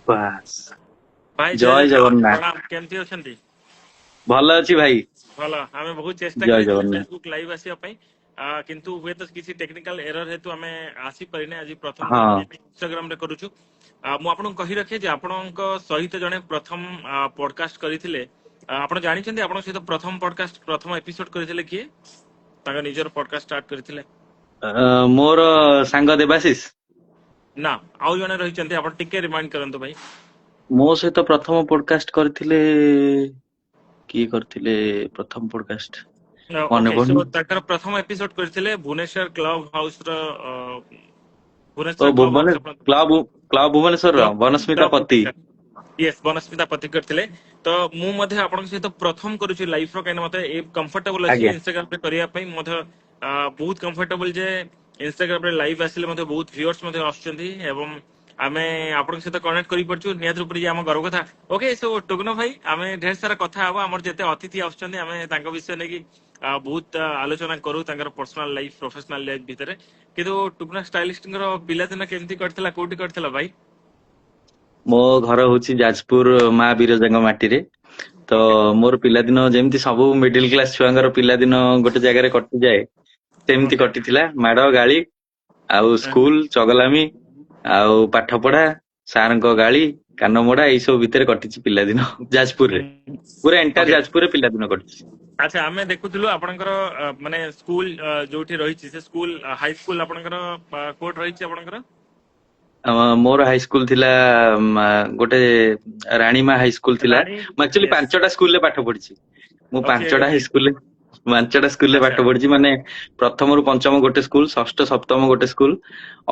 ବାସ୍। ଭାଇ, ଜୟ ଜୟ ଜଗନ୍ନାଥ। ଜଗନ୍ନାଥ। ପ୍ରଣାମ। କେମିତି ଅଛନ୍ତି? ଭଲ ଅଛି ଭାଇ। ଭଲ। ଆମେ ବହୁତ ଚେଷ୍ଟା ଜୟ କରିଥିଲୁ ଜଗନ୍ନାଥ। ଫେସବୁକ୍ ଲାଇଭ୍ ଆସିବା ପାଇଁ, କିନ୍ତୁ ହୁଏତ କିଛି ଟେକ୍ନିକାଲ ଏରର ହେତୁ ଆମେ ଆସିପାରିନେ। ଆଜି ପ୍ରଥମ ଥର ପାଇଁ ଆମେ ଇନଷ୍ଟାଗ୍ରାମ ରେ କରୁଛୁ। ମୁଁ ଆପଣଙ୍କୁ କହି ରଖେ ଯେ ଆପଣଙ୍କ ସହିତ ଜଣେ ପ୍ରଥମ ପଡକାଷ୍ଟ କରିଥିଲେ। ଆପଣ ଜାଣିଛନ୍ତି ଆପଣଙ୍କ ସହିତ ପ୍ରଥମ ପଡକାଷ୍ଟ, ପ୍ରଥମ ଏପିସୋଡ କରିଥିଲେ କିଏ? ତାଙ୍କ ନିଜର ପଡକାଷ୍ଟ ଷ୍ଟାର୍ଟ କରିଥିଲେ। ମୋର ସାଙ୍ଗ ଦେବାଶିଷ। ନା, ଆଉ ଜଣେ ରହିଛନ୍ତି। ଆପଣ ଟିକେ ରିମାଇଣ୍ଡ କରନ୍ତୁ ଭାଇ। ମୋ ସହିତ ପ୍ରଥମ ପଡକାଷ୍ଟ କରିଥିଲେ, କିଏ କରିଥିଲେ ପ୍ରଥମ ପଡକାଷ୍ଟ? ମନେ ଓକେ, ସୋ ପଡୁନି। ତାଙ୍କର ପ୍ରଥମ ଏପିସୋଡ କରିଥିଲେ ଭୁବନେଶ୍ୱର କ୍ଲବ ହାଉସ ର ଓ ଭୁବନେଶ୍ୱର କ୍ଲବ ହାଉସ ଭୁବନେଶ୍ୱର ଆପଣ କ୍ଲବ, କ୍ଲବ ଭୁବନେଶ୍ୱରର କ୍ଲବ ବନସ୍ମିତା କ୍ଲବ ପତି। ୟେସ୍, ବନସ୍ମିତା ପତି କରିଥିଲେ। ତ ମୁଁ ମଧ୍ୟ ଆପଣଙ୍କ ସହିତ ପ୍ରଥମ କରୁଛି ଲାଇଭ ର, କାହିଁକି ମତେ ଏ କମ୍ଫର୍ଟେବଲ ଅଛି ଇନଷ୍ଟାଗ୍ରାମ ରେ କରିବା ପାଇଁ। ମଧ୍ୟ ବହୁତ କମ୍ଫର୍ଟେବଲ ଯେ ଇନଷ୍ଟାଗ୍ରାମ ରେ ଲାଇଭ ଆସିଲେ ମଧ୍ୟ ବହୁତ ଭ୍ୟୁଅର୍ସ ମଧ୍ୟ ଆସୁଛନ୍ତି ଏବଂ ଆମେ ଆପଣଙ୍କ ସହିତ କନେକ୍ଟ କରିପାରୁଛୁ। ନିହାତି ରୂପରେ ଇଏ ଆମ ଗର୍ବ କଥା। ଓକେ, ସୋ ଟୁକୁନା ଭାଇ, ଆମେ ଢେର ସାରା କଥା ହବା। ଆମର ଯେତେ ଅତିଥି ଆସୁଛନ୍ତି, ଆମେ ତାଙ୍କ ବିଷୟ ନେଇକି ବହୁତ ଆଲୋଚନା କରୁ, ତାଙ୍କର ପର୍ସନାଲ ଲାଇଫ, ପ୍ରଫେସନାଲ ଲାଇଫ ଭିତରେ। କିନ୍ତୁ ଟୁକୁନା ଷ୍ଟାଇଲିଷ୍ଟଙ୍କର ପିଲାଦିନ କେମିତି କଟିଥିଲା, କୋଉଠି କଟିଥିଲା ଭାଇ? ମୋ ଘର ହଉଛି ଯାଜପୁର, ମା ବିରଜାଙ୍କ ମାଟିରେ। ତ ମୋର ପିଲାଦିନ ଯେମିତି ସବୁ ମିଡିଲ କ୍ଲାସ ଛୁଆଙ୍କର ପିଲାଦିନ ଗୋଟେ ଜାଗାରେ କଟିଯାଏ, ସେମିତି କଟିଥିଲା। ମାଡ ଗାଳି ଆଉ ସ୍କୁଲ ଚଗଲାମି ଆଉ ପାଠ ପଢା, ସାରଙ୍କ ଗାଳି, କାନ ମୋଡା, ଏଇ ସବୁ ଭିତରେ କଟିଛି ପିଲାଦିନ ଯାଜପୁରରେ। ପୁରା ଏଣ୍ଟାୟାର ଯାଜପୁରରେ ପିଲାଦିନ କଟିଛି। ଆଚ୍ଛା, ଆମେ ଦେଖୁଥିଲୁ ଆପଣଙ୍କର ମାନେ ସ୍କୁଲ ଯୋଉଠି ରହିଛି, ସେ ସ୍କୁଲ, ହାଇ ସ୍କୁଲ ଆପଣଙ୍କର କୋଉଠି ରହିଛି ଆପଣଙ୍କର? ମୋର ହାଇସ୍କୁଲ ଥିଲା ଗୋଟେ ରାଣୀମା ହାଇସ୍କୁଲ ଥିଲା। ରାଣୀ ମୁଁ ଆକ୍ଚୁଆଲି 5ଟା ସ୍କୁଲରେ ପାଠ ପଢିଛି ମୁଁ। 5ଟା ହାଇସ୍କୁଲରେ, 5ଟା ସ୍କୁଲରେ ପାଠ ପଢିଛି। ମାନେ ପ୍ରଥମରୁ ପଞ୍ଚମ ଗୋଟେ ସ୍କୁଲ, ଷଷ୍ଠ ସପ୍ତମ ଗୋଟେ ସ୍କୁଲ,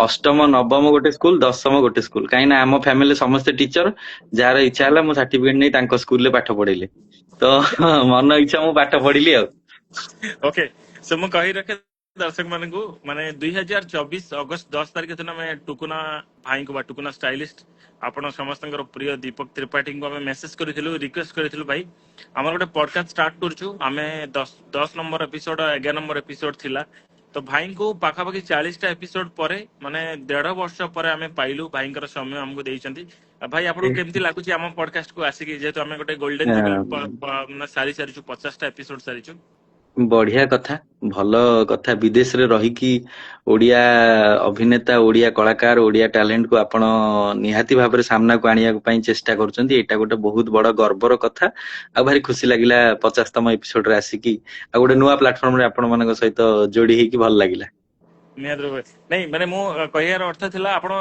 ଅଷ୍ଟମ ନବମ ଗୋଟେ ସ୍କୁଲ, ଦଶମ ଗୋଟେ ସ୍କୁଲ। କାହିଁକି ନା ଆମ ଫ୍ୟାମିଲି ସମସ୍ତେ ଟିଚର। ଯାହାର ଇଚ୍ଛା ହେଲା ମୁଁ ସାର୍ଟିଫିକେଟ ନେଇ ତାଙ୍କ ସ୍କୁଲରେ ପାଠ ପଢେଇଲେ। ତ ମନ ଇଚ୍ଛା ମୁଁ ପାଠ ପଢିଲି ଆଉ। ଓକେ, ସୋ ମୁଁ କହି ରଖେ ଦର୍ଶକ ମାନଙ୍କୁ, ମାନେ 2024 ଅଗଷ୍ଟ 10 ତାରିଖ ଦିନ ଆମେ ଟୁକୁନା ଭାଇଙ୍କୁ ବା ଟୁକୁନା ଷ୍ଟାଇଲିଷ୍ଟ, ଆପଣ ସମସ୍ତଙ୍କର ପ୍ରିୟ ଦୀପକ ତ୍ରିପାଠୀଙ୍କୁ ଆମେ ମେସେଜ କରିଥିଲୁ, ରିକ୍ୱେଷ୍ଟ କରିଥିଲୁ, ଭାଇ, ଆମର ଗୋଟେ ପଡକାଷ୍ଟ ଷ୍ଟାର୍ଟ କରୁଛୁ ଆମେ। 10 ନମ୍ବର ଏପିସୋଡ, 11 ନମ୍ବର ଏପିସୋଡ ଥିଲା। ତ ଭାଇଙ୍କୁ ପାଖାପାଖି 40ଟା ଏପିସୋଡ ପରେ, ମାନେ ଦେଢ ବର୍ଷ ପରେ ଆମେ ପାଇଲୁ। ଭାଇଙ୍କର ସମୟ ଆମକୁ ଦେଇଛନ୍ତି। ଆଉ ଭାଇ, ଆପଣଙ୍କୁ କେମିତି ଲାଗୁଛି ଆମ ପଡକାଷ୍ଟ କୁ ଆସିକି, ଯେହେତୁ ଆମେ ଗୋଟେ ଗୋଲ୍ଡେନ ଜୁବିଲି ସାରି ସାରିଛୁ, 50ଟା ଏପିସୋଡ ସାରିଛୁ? ବଢିଆ କଥା, ଭଲ କଥା। ବିଦେଶରେ ରହିକି ଓଡିଆ ଅଭିନେତା, ଓଡିଆ କଳାକାର, ଓଡିଆ ଟ୍ୟାଲେଣ୍ଟ କୁ ଆପଣ ନିହାତି ଭାବରେ ସାମ୍ନାକୁ ଆଣିବା ପାଇଁ ଚେଷ୍ଟା କରୁଛନ୍ତି। ଏଇଟା ଗୋଟେ ବହୁତ ବଡ ଗର୍ବର କଥା। ଆଉ ଭାରି ଖୁସି ଲାଗିଲା 50ତମ ଏପିସୋଡ ରେ ଆସିକି ଆଉ ଗୋଟେ ନୂଆ ପ୍ଲାଟଫର୍ମ ରେ ଆପଣ ମାନଙ୍କ ସହିତ ଯୋଡି ହେଇକି ଭଲ ଲାଗିଲା। ନିହାତି ରୂପେ। ନାଇଁ, ମାନେ ମୁଁ କହିବାର ଅର୍ଥ ଥିଲା, ଆପଣ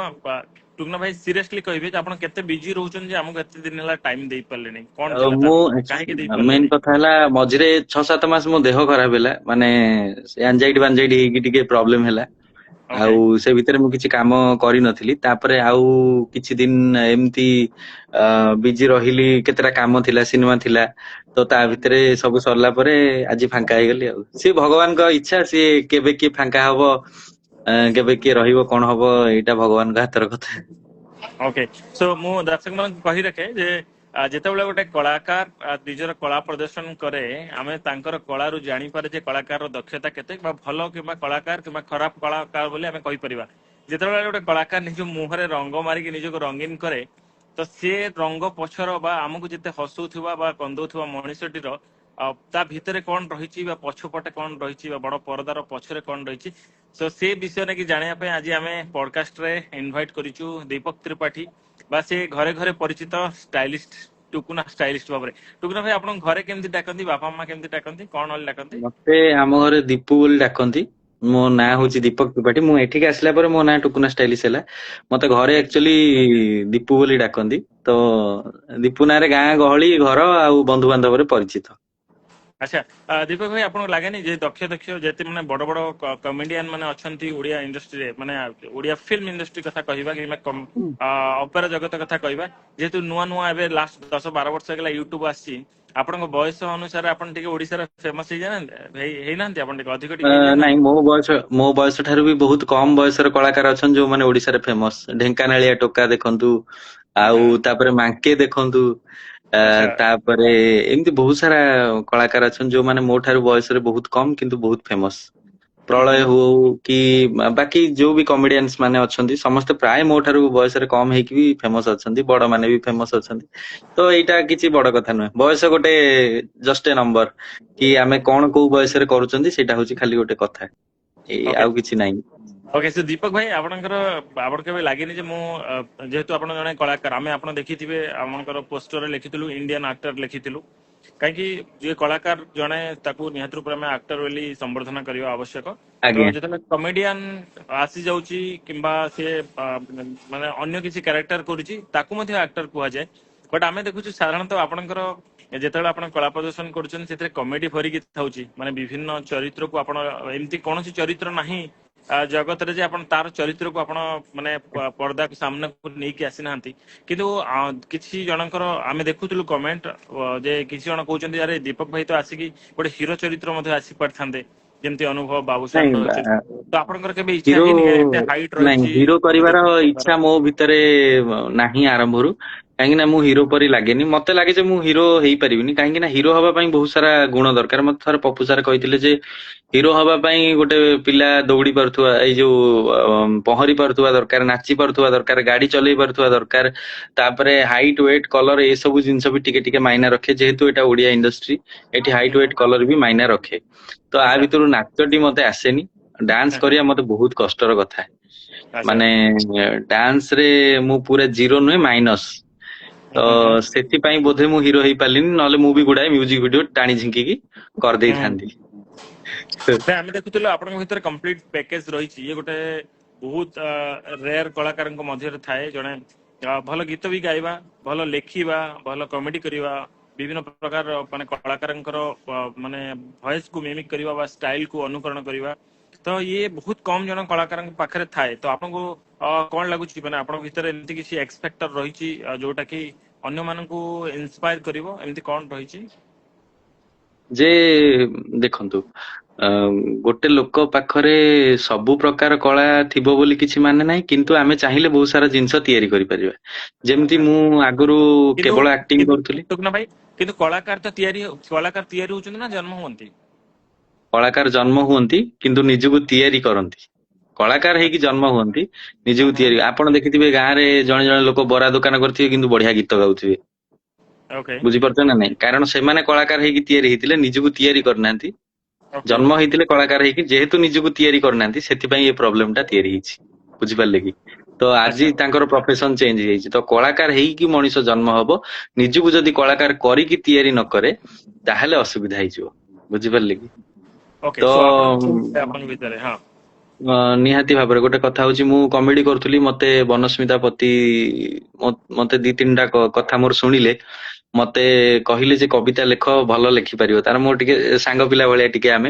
ଟୁକୁନା ଭାଇ ସିରିୟସଲି କହିବେ ଯେ ଆପଣ କେତେ ବିଜି ରହୁଛନ୍ତି ଯେ ଆମକୁ ଏତେ ଦିନ ହେଲା ଟାଇମ ଦେଇପାରିଲେନି? କଣ ଥିଲା ମୁଁ କାହିଁକି ମେନ୍ ଦେଇପାରିଲେନି? କଥା ହେଲା, ମଝିରେ 6-7 ମାସ ମୋ ଦେହ ଖରାପ ହେଲା। ମାନେ ଆନଜାଇଟି ବାନଜାଇଟି ହେଇକି ଟିକେ ପ୍ରୋବ୍ଲେମ ହେଲା। ଆଉ ସେ ଭିତରେ ମୁଁ କିଛି କାମ କରିନଥିଲି। ତାପରେ ଆଉ କିଛି ଦିନ ଏମିତି ବିଜି ରହିଲି। କେତେଟା କାମ ଥିଲା, ସିନେମା ଥିଲା। ତ ତା ଭିତରେ ସବୁ ସରିଲା ପରେ ଆଜି ଫାଙ୍କା ହେଇଗଲି। ଆଉ ସିଏ ଭଗବାନଙ୍କ ଇଚ୍ଛା, ସିଏ କେବେ କିଏ ଫାଙ୍କା ହବ, କେବେ କିଏ ରହିବ, କଣ ହବ, ଏଇଟା ଭଗବାନଙ୍କ ହାତର କଥା। ଓକେ, ସୋ ମୁଁ ଦର୍ଶକ ମାନଙ୍କୁ କହି ରଖେ ଯେ ଯେତେବେଳେ ଗୋଟେ କଳାକାର ନିଜର କଳା ପ୍ରଦର୍ଶନ କରେ, ଆମେ ତାଙ୍କର କଳାରୁ ଜାଣିପାରେ ଯେ କଳାକାରର ଦକ୍ଷତା କେତେ ବା ଭଲ କିମ୍ବା କଳାକାର କିମ୍ବା ଖରାପ କଳାକାର ବୋଲି ଆମେ କହିପାରିବା। ଯେତେବେଳେ ଗୋଟେ କଳାକାର ନିଜ ମୁହଁରେ ରଙ୍ଗ ମାରିକି ନିଜକୁ ରଙ୍ଗୀନ କରେ, ତ ସେ ରଙ୍ଗ ପଛର ବା ଆମକୁ ଯେତେ ହସଉଥିବା ବା କନ୍ଦଉଥିବା ମଣିଷଟିର ତା ଭିତରେ କଣ ରହିଛି ବା ପଛପଟେ କଣ ରହିଛି ବା ବଡ ପରଦାର ପଛରେ କଣ ରହିଛି, ସୋ ସେ ବିଷୟ ନେଇକି ଜାଣିବା ପାଇଁ ଆଜି ଆମେ ପଡକାଷ୍ଟରେ ଇନଭାଇଟ କରିଛୁ ଦୀପକ ତ୍ରିପାଠୀ ବା ସେ ଘରେ ଘରେ ପରିଚିତ ଷ୍ଟାଇଲିଷ୍ଟ ଟୁକୁନା ଷ୍ଟାଇଲିଷ୍ଟ ଭାବରେ। ଟୁକୁନା ଭାଇ, ଆପଣଙ୍କ ଘରେ କେମିତି ଡାକନ୍ତି? ବାପା ମା କେମିତି ଡାକନ୍ତି? କଣ ବୋଲି ଡାକନ୍ତି? ମତେ ଆମ ଘରେ ଦୀପୁ ବୋଲି ଡାକନ୍ତି। ମୋ ନାଁ ହଉଛି ଦୀପକ ତ୍ରିପାଠୀ। ମୁଁ ଏଠିକି ଆସିଲା ପରେ ମୋ ନାଁ ଟୁକୁନା ଷ୍ଟାଇଲିଶ ହେଲା। ମତେ ଘରେ ଆକ୍ଚୁଆଲି ଦୀପୁ ବୋଲି ଡାକନ୍ତି। ତ ଦୀପୁ ନାଁରେ ଗାଁ ଗହଳି, ଘର ଆଉ ବନ୍ଧୁବାନ୍ଧବରେ ପରିଚିତ। ଆଚ୍ଛା ଦୀପକ ଭାଇ, ଆପଣଙ୍କୁ ଲାଗେନି ଯେ ଦକ୍ଷ ଦକ୍ଷ ଯେତେ ମାନେ ବଡ ବଡ କମେଡିଆନ ମାନେ ଅଛନ୍ତି ଓଡିଆ ଇଣ୍ଡଷ୍ଟ୍ରିରେ, ମାନେ ଓଡିଆ ଫିଲ୍ମ ଇଣ୍ଡଷ୍ଟ୍ରି କଥା କହିବା କିମ୍ବା ଅପେରା ଜଗତ କଥା କହିବା, ଯେହେତୁ ନୂଆ ନୂଆ ଏବେ ଲାଷ୍ଟ 10-12 ବର୍ଷ ହେଇଗଲା ୟୁଟ୍ୟୁବ ଆସିଛି, ଆପଣଙ୍କ ବୟସ ଅନୁସାରେ ଆପଣ ଟିକେ ଓଡିଶାରେ ଫେମସ ହେଇଯାଇନାହାନ୍ତି? ହେଇନାହାନ୍ତି ଆପଣ ଟିକେ ଅଧିକ ଟିକେ ହେଇଯାଇନାହାନ୍ତି? ନାଇଁ, ମୋ ବୟସ ଠାରୁ ବି ବହୁତ କମ ବୟସର କଳାକାର ଅଛନ୍ତି ଯୋଉମାନେ ଓଡିଶାରେ ଫେମସ। ଢେଙ୍କାନାଳିଆ ଟୋକା ଦେଖନ୍ତୁ, ଆଉ ତାପରେ ମାଙ୍କେ ଦେଖନ୍ତୁ, ତାପରେ ଏମିତି ବହୁତ ସାରା କଳାକାର ଅଛନ୍ତି ଯୋଉମାନେ ମୋ ଠାରୁ ବୟସରେ ବହୁତ କମ କିନ୍ତୁ ବହୁତ ଫେମସ। ପ୍ରଳୟ ହଉ କି ବାକି ଯୋଉ ବି କମେଡିଆନ୍ସ ମାନେ ଅଛନ୍ତି, ସମସ୍ତେ ପ୍ରାୟ ମୋ ଠାରୁ ବୟସରେ କମ ହେଇକି ବି ଫେମସ ଅଛନ୍ତି, ବଡ ମାନେ ବି ଫେମସ ଅଛନ୍ତି। ତ ଏଇଟା କିଛି ବଡ କଥା ନୁହେଁ। ବୟସ ଗୋଟେ ଜଷ୍ଟ ଏ ନମ୍ବର କି ଆମେ କଣ କୋଉ ବୟସରେ କରୁଛନ୍ତି, ସେଇଟା ହଉଛି ଖାଲି ଗୋଟେ କଥା, ଏଇ ଆଉ କିଛି ନାହିଁ। ଓକେ, ସେ ଦୀପକ ଭାଇ, ଆପଣଙ୍କର ଆପଣ କେବେ ଲାଗେନି ଯେ ମୁଁ ଯେହେତୁ ଆପଣ ଜଣେ କଳାକାର, ଆମେ ଆପଣ ଦେଖିଥିବେ ଆପଣଙ୍କର ପୋଷ୍ଟରରେ ଲେଖିଥିଲୁ ଇଣ୍ଡିଆନ ଆକ୍ଟର ଲେଖିଥିଲୁ, କାହିଁକି ଯିଏ କଳାକାର ଜଣେ ତାକୁ ନିହାତି ରୂପରେ ଆମେ ଆକ୍ଟର ବୋଲି ସମ୍ବର୍ଦ୍ଧନା କରିବା ଆବଶ୍ୟକ। ତ ଯେତେବେଳେ କମେଡିଆନ ଆସିଯାଉଛି କିମ୍ବା ସିଏ ମାନେ ଅନ୍ୟ କିଛି କ୍ୟାରେକ୍ଟର କରୁଛି, ତାକୁ ମଧ୍ୟ ଆକ୍ଟର କୁହାଯାଏ। ବଟ୍ ଆମେ ଦେଖୁଛୁ ସାଧାରଣତଃ ଆପଣଙ୍କର ଯେତେବେଳେ ଆପଣ କଳା ପ୍ରଦର୍ଶନ କରୁଛନ୍ତି, ସେଥିରେ କମେଡି ଭରିକି ଥାଉଛି। ମାନେ ବିଭିନ୍ନ ଚରିତ୍ରକୁ ଆପଣ, ଏମିତି କୌଣସି ଚରିତ୍ର ନାହିଁ ଜଗତରେ ଯେ ଆପଣ ତାର ଚରିତ୍ରକୁ ଆପଣ ମାନେ ପର୍ଦାକୁ ସାମ୍ନାକୁ ନେଇକି ଆସିନାହାନ୍ତି। କିନ୍ତୁ କିଛି ଜଣଙ୍କର ଆମେ ଦେଖୁଥିଲୁ କମେଣ୍ଟ ଯେ କିଛି ଜଣ କହୁଛନ୍ତି, ଆରେ ଦୀପକ ଭାଇ ତ ଆସିକି ଗୋଟେ ହିରୋ ଚରିତ୍ର ମଧ୍ୟ ଆସି ପାରିଥାନ୍ତେ, ଯେମିତି ଅନୁଭବ ବାବୁସାନର ଚରିତ୍ର। ତ ଆପଣଙ୍କର କେବେ ଇଚ୍ଛା ହିରୋ ହେଇନି, କାହିଁକି ଏତେ ହାଇଟ୍ ନାଇଁ, ରହିଛି ହିରୋ କରିବାର ଦୀପକ ଇଚ୍ଛା ମୋ ଭିତରେ ନାହିଁ ଆରମ୍ଭରୁ, କାହିଁକି ନା ମୁଁ ହିରୋ ପରି ଲାଗେନି। ମତେ ଲାଗେ ଯେ ମୁଁ ହିରୋ ହେଇପାରିବିନି, କାହିଁକି ନା ହିରୋ ହବା ପାଇଁ ବହୁତ ସାରା ଗୁଣ ଦରକାର। ମତେ ଥରେ ପପୁ ସାର୍ କହିଥିଲେ ଯେ ହିରୋ ହବା ପାଇଁ ଗୋଟେ ପିଲା ଦୌଡ଼ି ପାରୁଥିବା, ଏଇ ଯୋଉ ପହଁରି ପାରୁଥିବା ଦରକାର, ନାଚି ପାରୁଥିବା ଦରକାର, ଗାଡି ଚଲେଇ ପାରୁଥିବା ଦରକାର, ତାପରେ ହାଇଟ୍, ୱେଟ୍, କଲର ଏସବୁ ଜିନିଷ ବି ଟିକେ ଟିକେ ମାଇନା ରଖେ। ଯେହେତୁ ଏଇଟା ଓଡିଆ ଇଣ୍ଡଷ୍ଟ୍ରି, ଏଠି ହାଇଟ୍, ୱେଟ୍, କଲର ବି ମାଇନା ରଖେ। ତ ଆ ଭିତରୁ ନାଚଟି ମତେ ଆସେନି। ଡାନ୍ସ କରିବା ମତେ ବହୁତ କଷ୍ଟର କଥା। ମାନେ ଡାନ୍ସ ରେ ମୁଁ ପୁରା ଜିରୋ ନୁହେଁ, ମାଇନସ। ତ ସେଥିପାଇଁ ବୋଧେ ମୁଁ ହିରୋ ହେଇପାରିଲିନି, ନହେଲେ ମୁଁ ବି ଗୁଡାଏ ମ୍ୟୁଜିକ ଭିଡିଓ ଟାଣି ଝିଙ୍କିକି କରିଦେଇଥାନ୍ତି। ନାଇଁ, ଆମେ ଦେଖୁଥିଲୁ ଆପଣଙ୍କ ଭିତରେ କମ୍ପ୍ଲିଟ ପ୍ୟାକେଜ ରହିଛି। ଇଏ ଗୋଟେ ବହୁତ ରେୟାର କଳାକାରଙ୍କ ମଧ୍ୟରେ ଥାଏ, ଜଣେ ଭଲ ଗୀତ ବି ଗାଇବା, ଭଲ ଲେଖିବା, ଭଲ କମେଡି କରିବା, ବିଭିନ୍ନ ପ୍ରକାର ମାନେ କଳାକାରଙ୍କର ମାନେ ଭଏସ କୁ ମିମିକ କରିବା ବା ଷ୍ଟାଇଲ କୁ ଅନୁକରଣ କରିବା। ତ ଇଏ ବହୁତ କମ ଜଣ କଳାକାରଙ୍କ ପାଖରେ ଥାଏ। ତ ଆପଣଙ୍କୁ କଣ ଲାଗୁଛି, ମାନେ ଆପଣଙ୍କ ଭିତରେ ଏମିତି କିଛି ଏକ୍ସ ଫ୍ୟାକ୍ଟର ରହିଛି ଯୋଉଟା କି ଅନ୍ୟମାନଙ୍କୁ ଇନ୍ସପାୟାର କରିବ, ଏମିତି କଣ ରହିଛି? ଯେ ଦେଖନ୍ତୁ, ଗୋଟେ ଲୋକ ପାଖରେ ସବୁ ପ୍ରକାର କଳା ଥିବ ବୋଲି କିଛି ମାନେ ନାହିଁ, କିନ୍ତୁ ଆମେ ଚାହିଁଲେ ବହୁତ ସାରା ଜିନିଷ ତିଆରି କରିପାରିବା। ଯେମିତି ମୁଁ ଆଗରୁ କିନ୍ତୁ କେବଳ ଆକ୍ଟିଂ କିନ୍ତୁ କରୁଥିଲି। ଟୁକୁନା ଭାଇ, କିନ୍ତୁ କଳାକାର ତ ତିଆରି, କଳାକାର ତିଆରି ହଉଛନ୍ତି ନା ଜନ୍ମ ହୁଅନ୍ତି? କଳାକାର ଜନ୍ମ ହୁଅନ୍ତି, କିନ୍ତୁ ନିଜକୁ ତିଆରି କରନ୍ତି। କଳାକାର ହେଇକି ଜନ୍ମ ହୁଅନ୍ତି, ନିଜକୁ ତିଆରି। ଆପଣ ଦେଖିଥିବେ ଗାଁରେ ଜଣେ ଜଣେ ଲୋକ ବରା ଦୋକାନ କରିଥିବେ କିନ୍ତୁ ବଢିଆ ଗୀତ ଗାଉଥିବେ। ବୁଝିପାରୁଛ ନା ନାଇଁ? କାରଣ ସେମାନେ କଳାକାର ହେଇକି ତିଆରି ହେଇଥିଲେ, ନିଜକୁ ତିଆରି କରିନାହାନ୍ତି। ଜନ୍ମ ହେଇଥିଲେ କଳାକାର ହେଇକି, ଯେହେତୁ ନିଜକୁ ତିଆରି କରିନାହାନ୍ତି, ସେଥିପାଇଁ ଏ ପ୍ରୋବ୍ଲେମ ଟା ତିଆରି ହେଇଛି। ବୁଝିପାରିଲେ କି? ତ ଆଜି ତାଙ୍କର ପ୍ରଫେସନ ଚେଞ୍ଜ ହେଇଯାଇଛି। ତ କଳାକାର ହେଇକି ମଣିଷ ଜନ୍ମ ହବ, ନିଜକୁ ଯଦି କଳାକାର କରିକି ତିଆରି ନ କରେ ତାହେଲେ ଅସୁବିଧା ହେଇଯିବ। ବୁଝିପାରିଲେ କି? ତ ସୋ ଆପଣଙ୍କ ଭିତରେ, ହଁ। ନିହାତି ଭାବରେ ଗୋଟେ କଥା ହଉଛି, ମୁଁ କମେଡି କରୁଥିଲି, ମତେ ବନସ୍ମିତା ପତି ମତେ ଦି ତିନିଟା କଥା ମୋର ଶୁଣିଲେ, ମତେ କହିଲେ ଯେ କବିତା ଲେଖ, ଭଲ ଲେଖିପାରିବ। ତାର ମୋର ଟିକେ ସାଙ୍ଗ ପିଲା ଭଳିଆ ଟିକେ ଆମେ,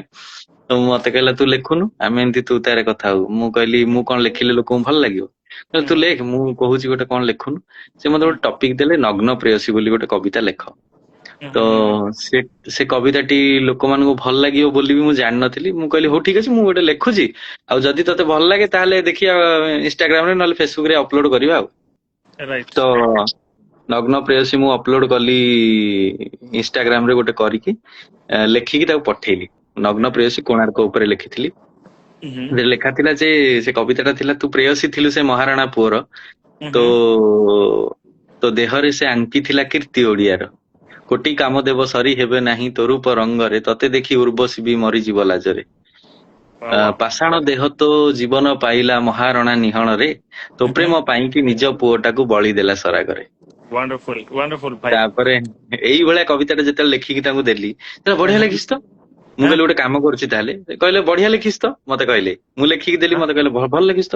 ତ ମତେ କହିଲା ତୁ ଲେଖୁନୁ, ଆମେ ଏମିତି ତୁ ତାରେ କଥା ହଉ। ମୁଁ କହିଲି ମୁଁ କଣ ଲେଖିଲେ ଲୋକଙ୍କୁ ଭଲ ଲାଗିବ? କହିଲେ, ତୁ ଲେଖ, ମୁଁ କହୁଛି ଗୋଟେ କଣ ଲେଖୁନୁ। ସେ ମତେ ଗୋଟେ ଟପିକ ଦେଲେ, ନଗ୍ନ ପ୍ରେୟସୀ ବୋଲି ଗୋଟେ କବିତା ଲେଖ। ତ ସେ କବିତାଟି ଲୋକମାନଙ୍କୁ ଭଲ ଲାଗିବ ବୋଲି ବି ମୁଁ ଜାଣିନଥିଲି। ମୁଁ କହିଲି ହଉ ଠିକ ଅଛି, ମୁଁ ଗୋଟେ ଲେଖୁଛି, ଆଉ ଯଦି ତତେ ଭଲ ଲାଗେ ତାହେଲେ ଦେଖିବା ଇନଷ୍ଟାଗ୍ରାମ ରେ ନହେଲେ ଫେସବୁକ ରେ ଅପଲୋଡ କରିବା। ଆଉ ତ ନଗ୍ନ ପ୍ରେୟସୀ ମୁଁ ଅପଲୋଡ କଲି ଇନଷ୍ଟାଗ୍ରାମ ରେ, ଗୋଟେ କରିକି ଲେଖିକି ତାକୁ ପଠେଇଲି। ନଗ୍ନ ପ୍ରେୟସୀ କୋଣାର୍କ ଉପରେ ଲେଖିଥିଲି। ସେଥିରେ ଲେଖା ଥିଲା ଯେ ସେ କବିତାଟା ଥିଲା, ତୁ ପ୍ରେୟସୀ ଥିଲୁ ସେ ମହାରାଣା ପୁଅର, ତ ତୋ ଦେହରେ ସେ ଆଙ୍କିଥିଲା କୀର୍ତ୍ତି ଓଡିଆର, କୋଟି କାମ ଦେବ ସରି ହେବେ ନାହିଁ ତୋ ରୂପ ରଙ୍ଗରେ, ତତେ ଦେଖି ଉର୍ବଶୀ ବି ମରିଯିବ ଲାଜରେ, ପାଷାଣ ଦେହ ତୋ ଜୀବନ ପାଇଲା ମହାରଣା ନିହଣରେ, ତୋ ପ୍ରେମ ପାଇଁକି ନିଜ ପୁଅଟାକୁ ବଳି ଦେଲା ସରାଗରେ। ୱଣ୍ଡରଫୁଲ, ୱଣ୍ଡରଫୁଲ ଭାଇ। ତାପରେ ଏଇଭଳିଆ କବିତାଟା ଯେତେବେଳେ ଲେଖିକି ତାଙ୍କୁ ଦେଲି, ବଢିଆ ଲେଖିଛି ତ। ମୁଁ କହିଲି ଗୋଟେ କାମ କରୁଛି ତାହେଲେ। କହିଲେ ବଢିଆ ଲେଖିଛି ତ, ମତେ କହିଲେ। ମୁଁ ଲେଖିକି ଦେଲି, ମତେ କହିଲେ ଭଲ ଲେଖିଛି ତ।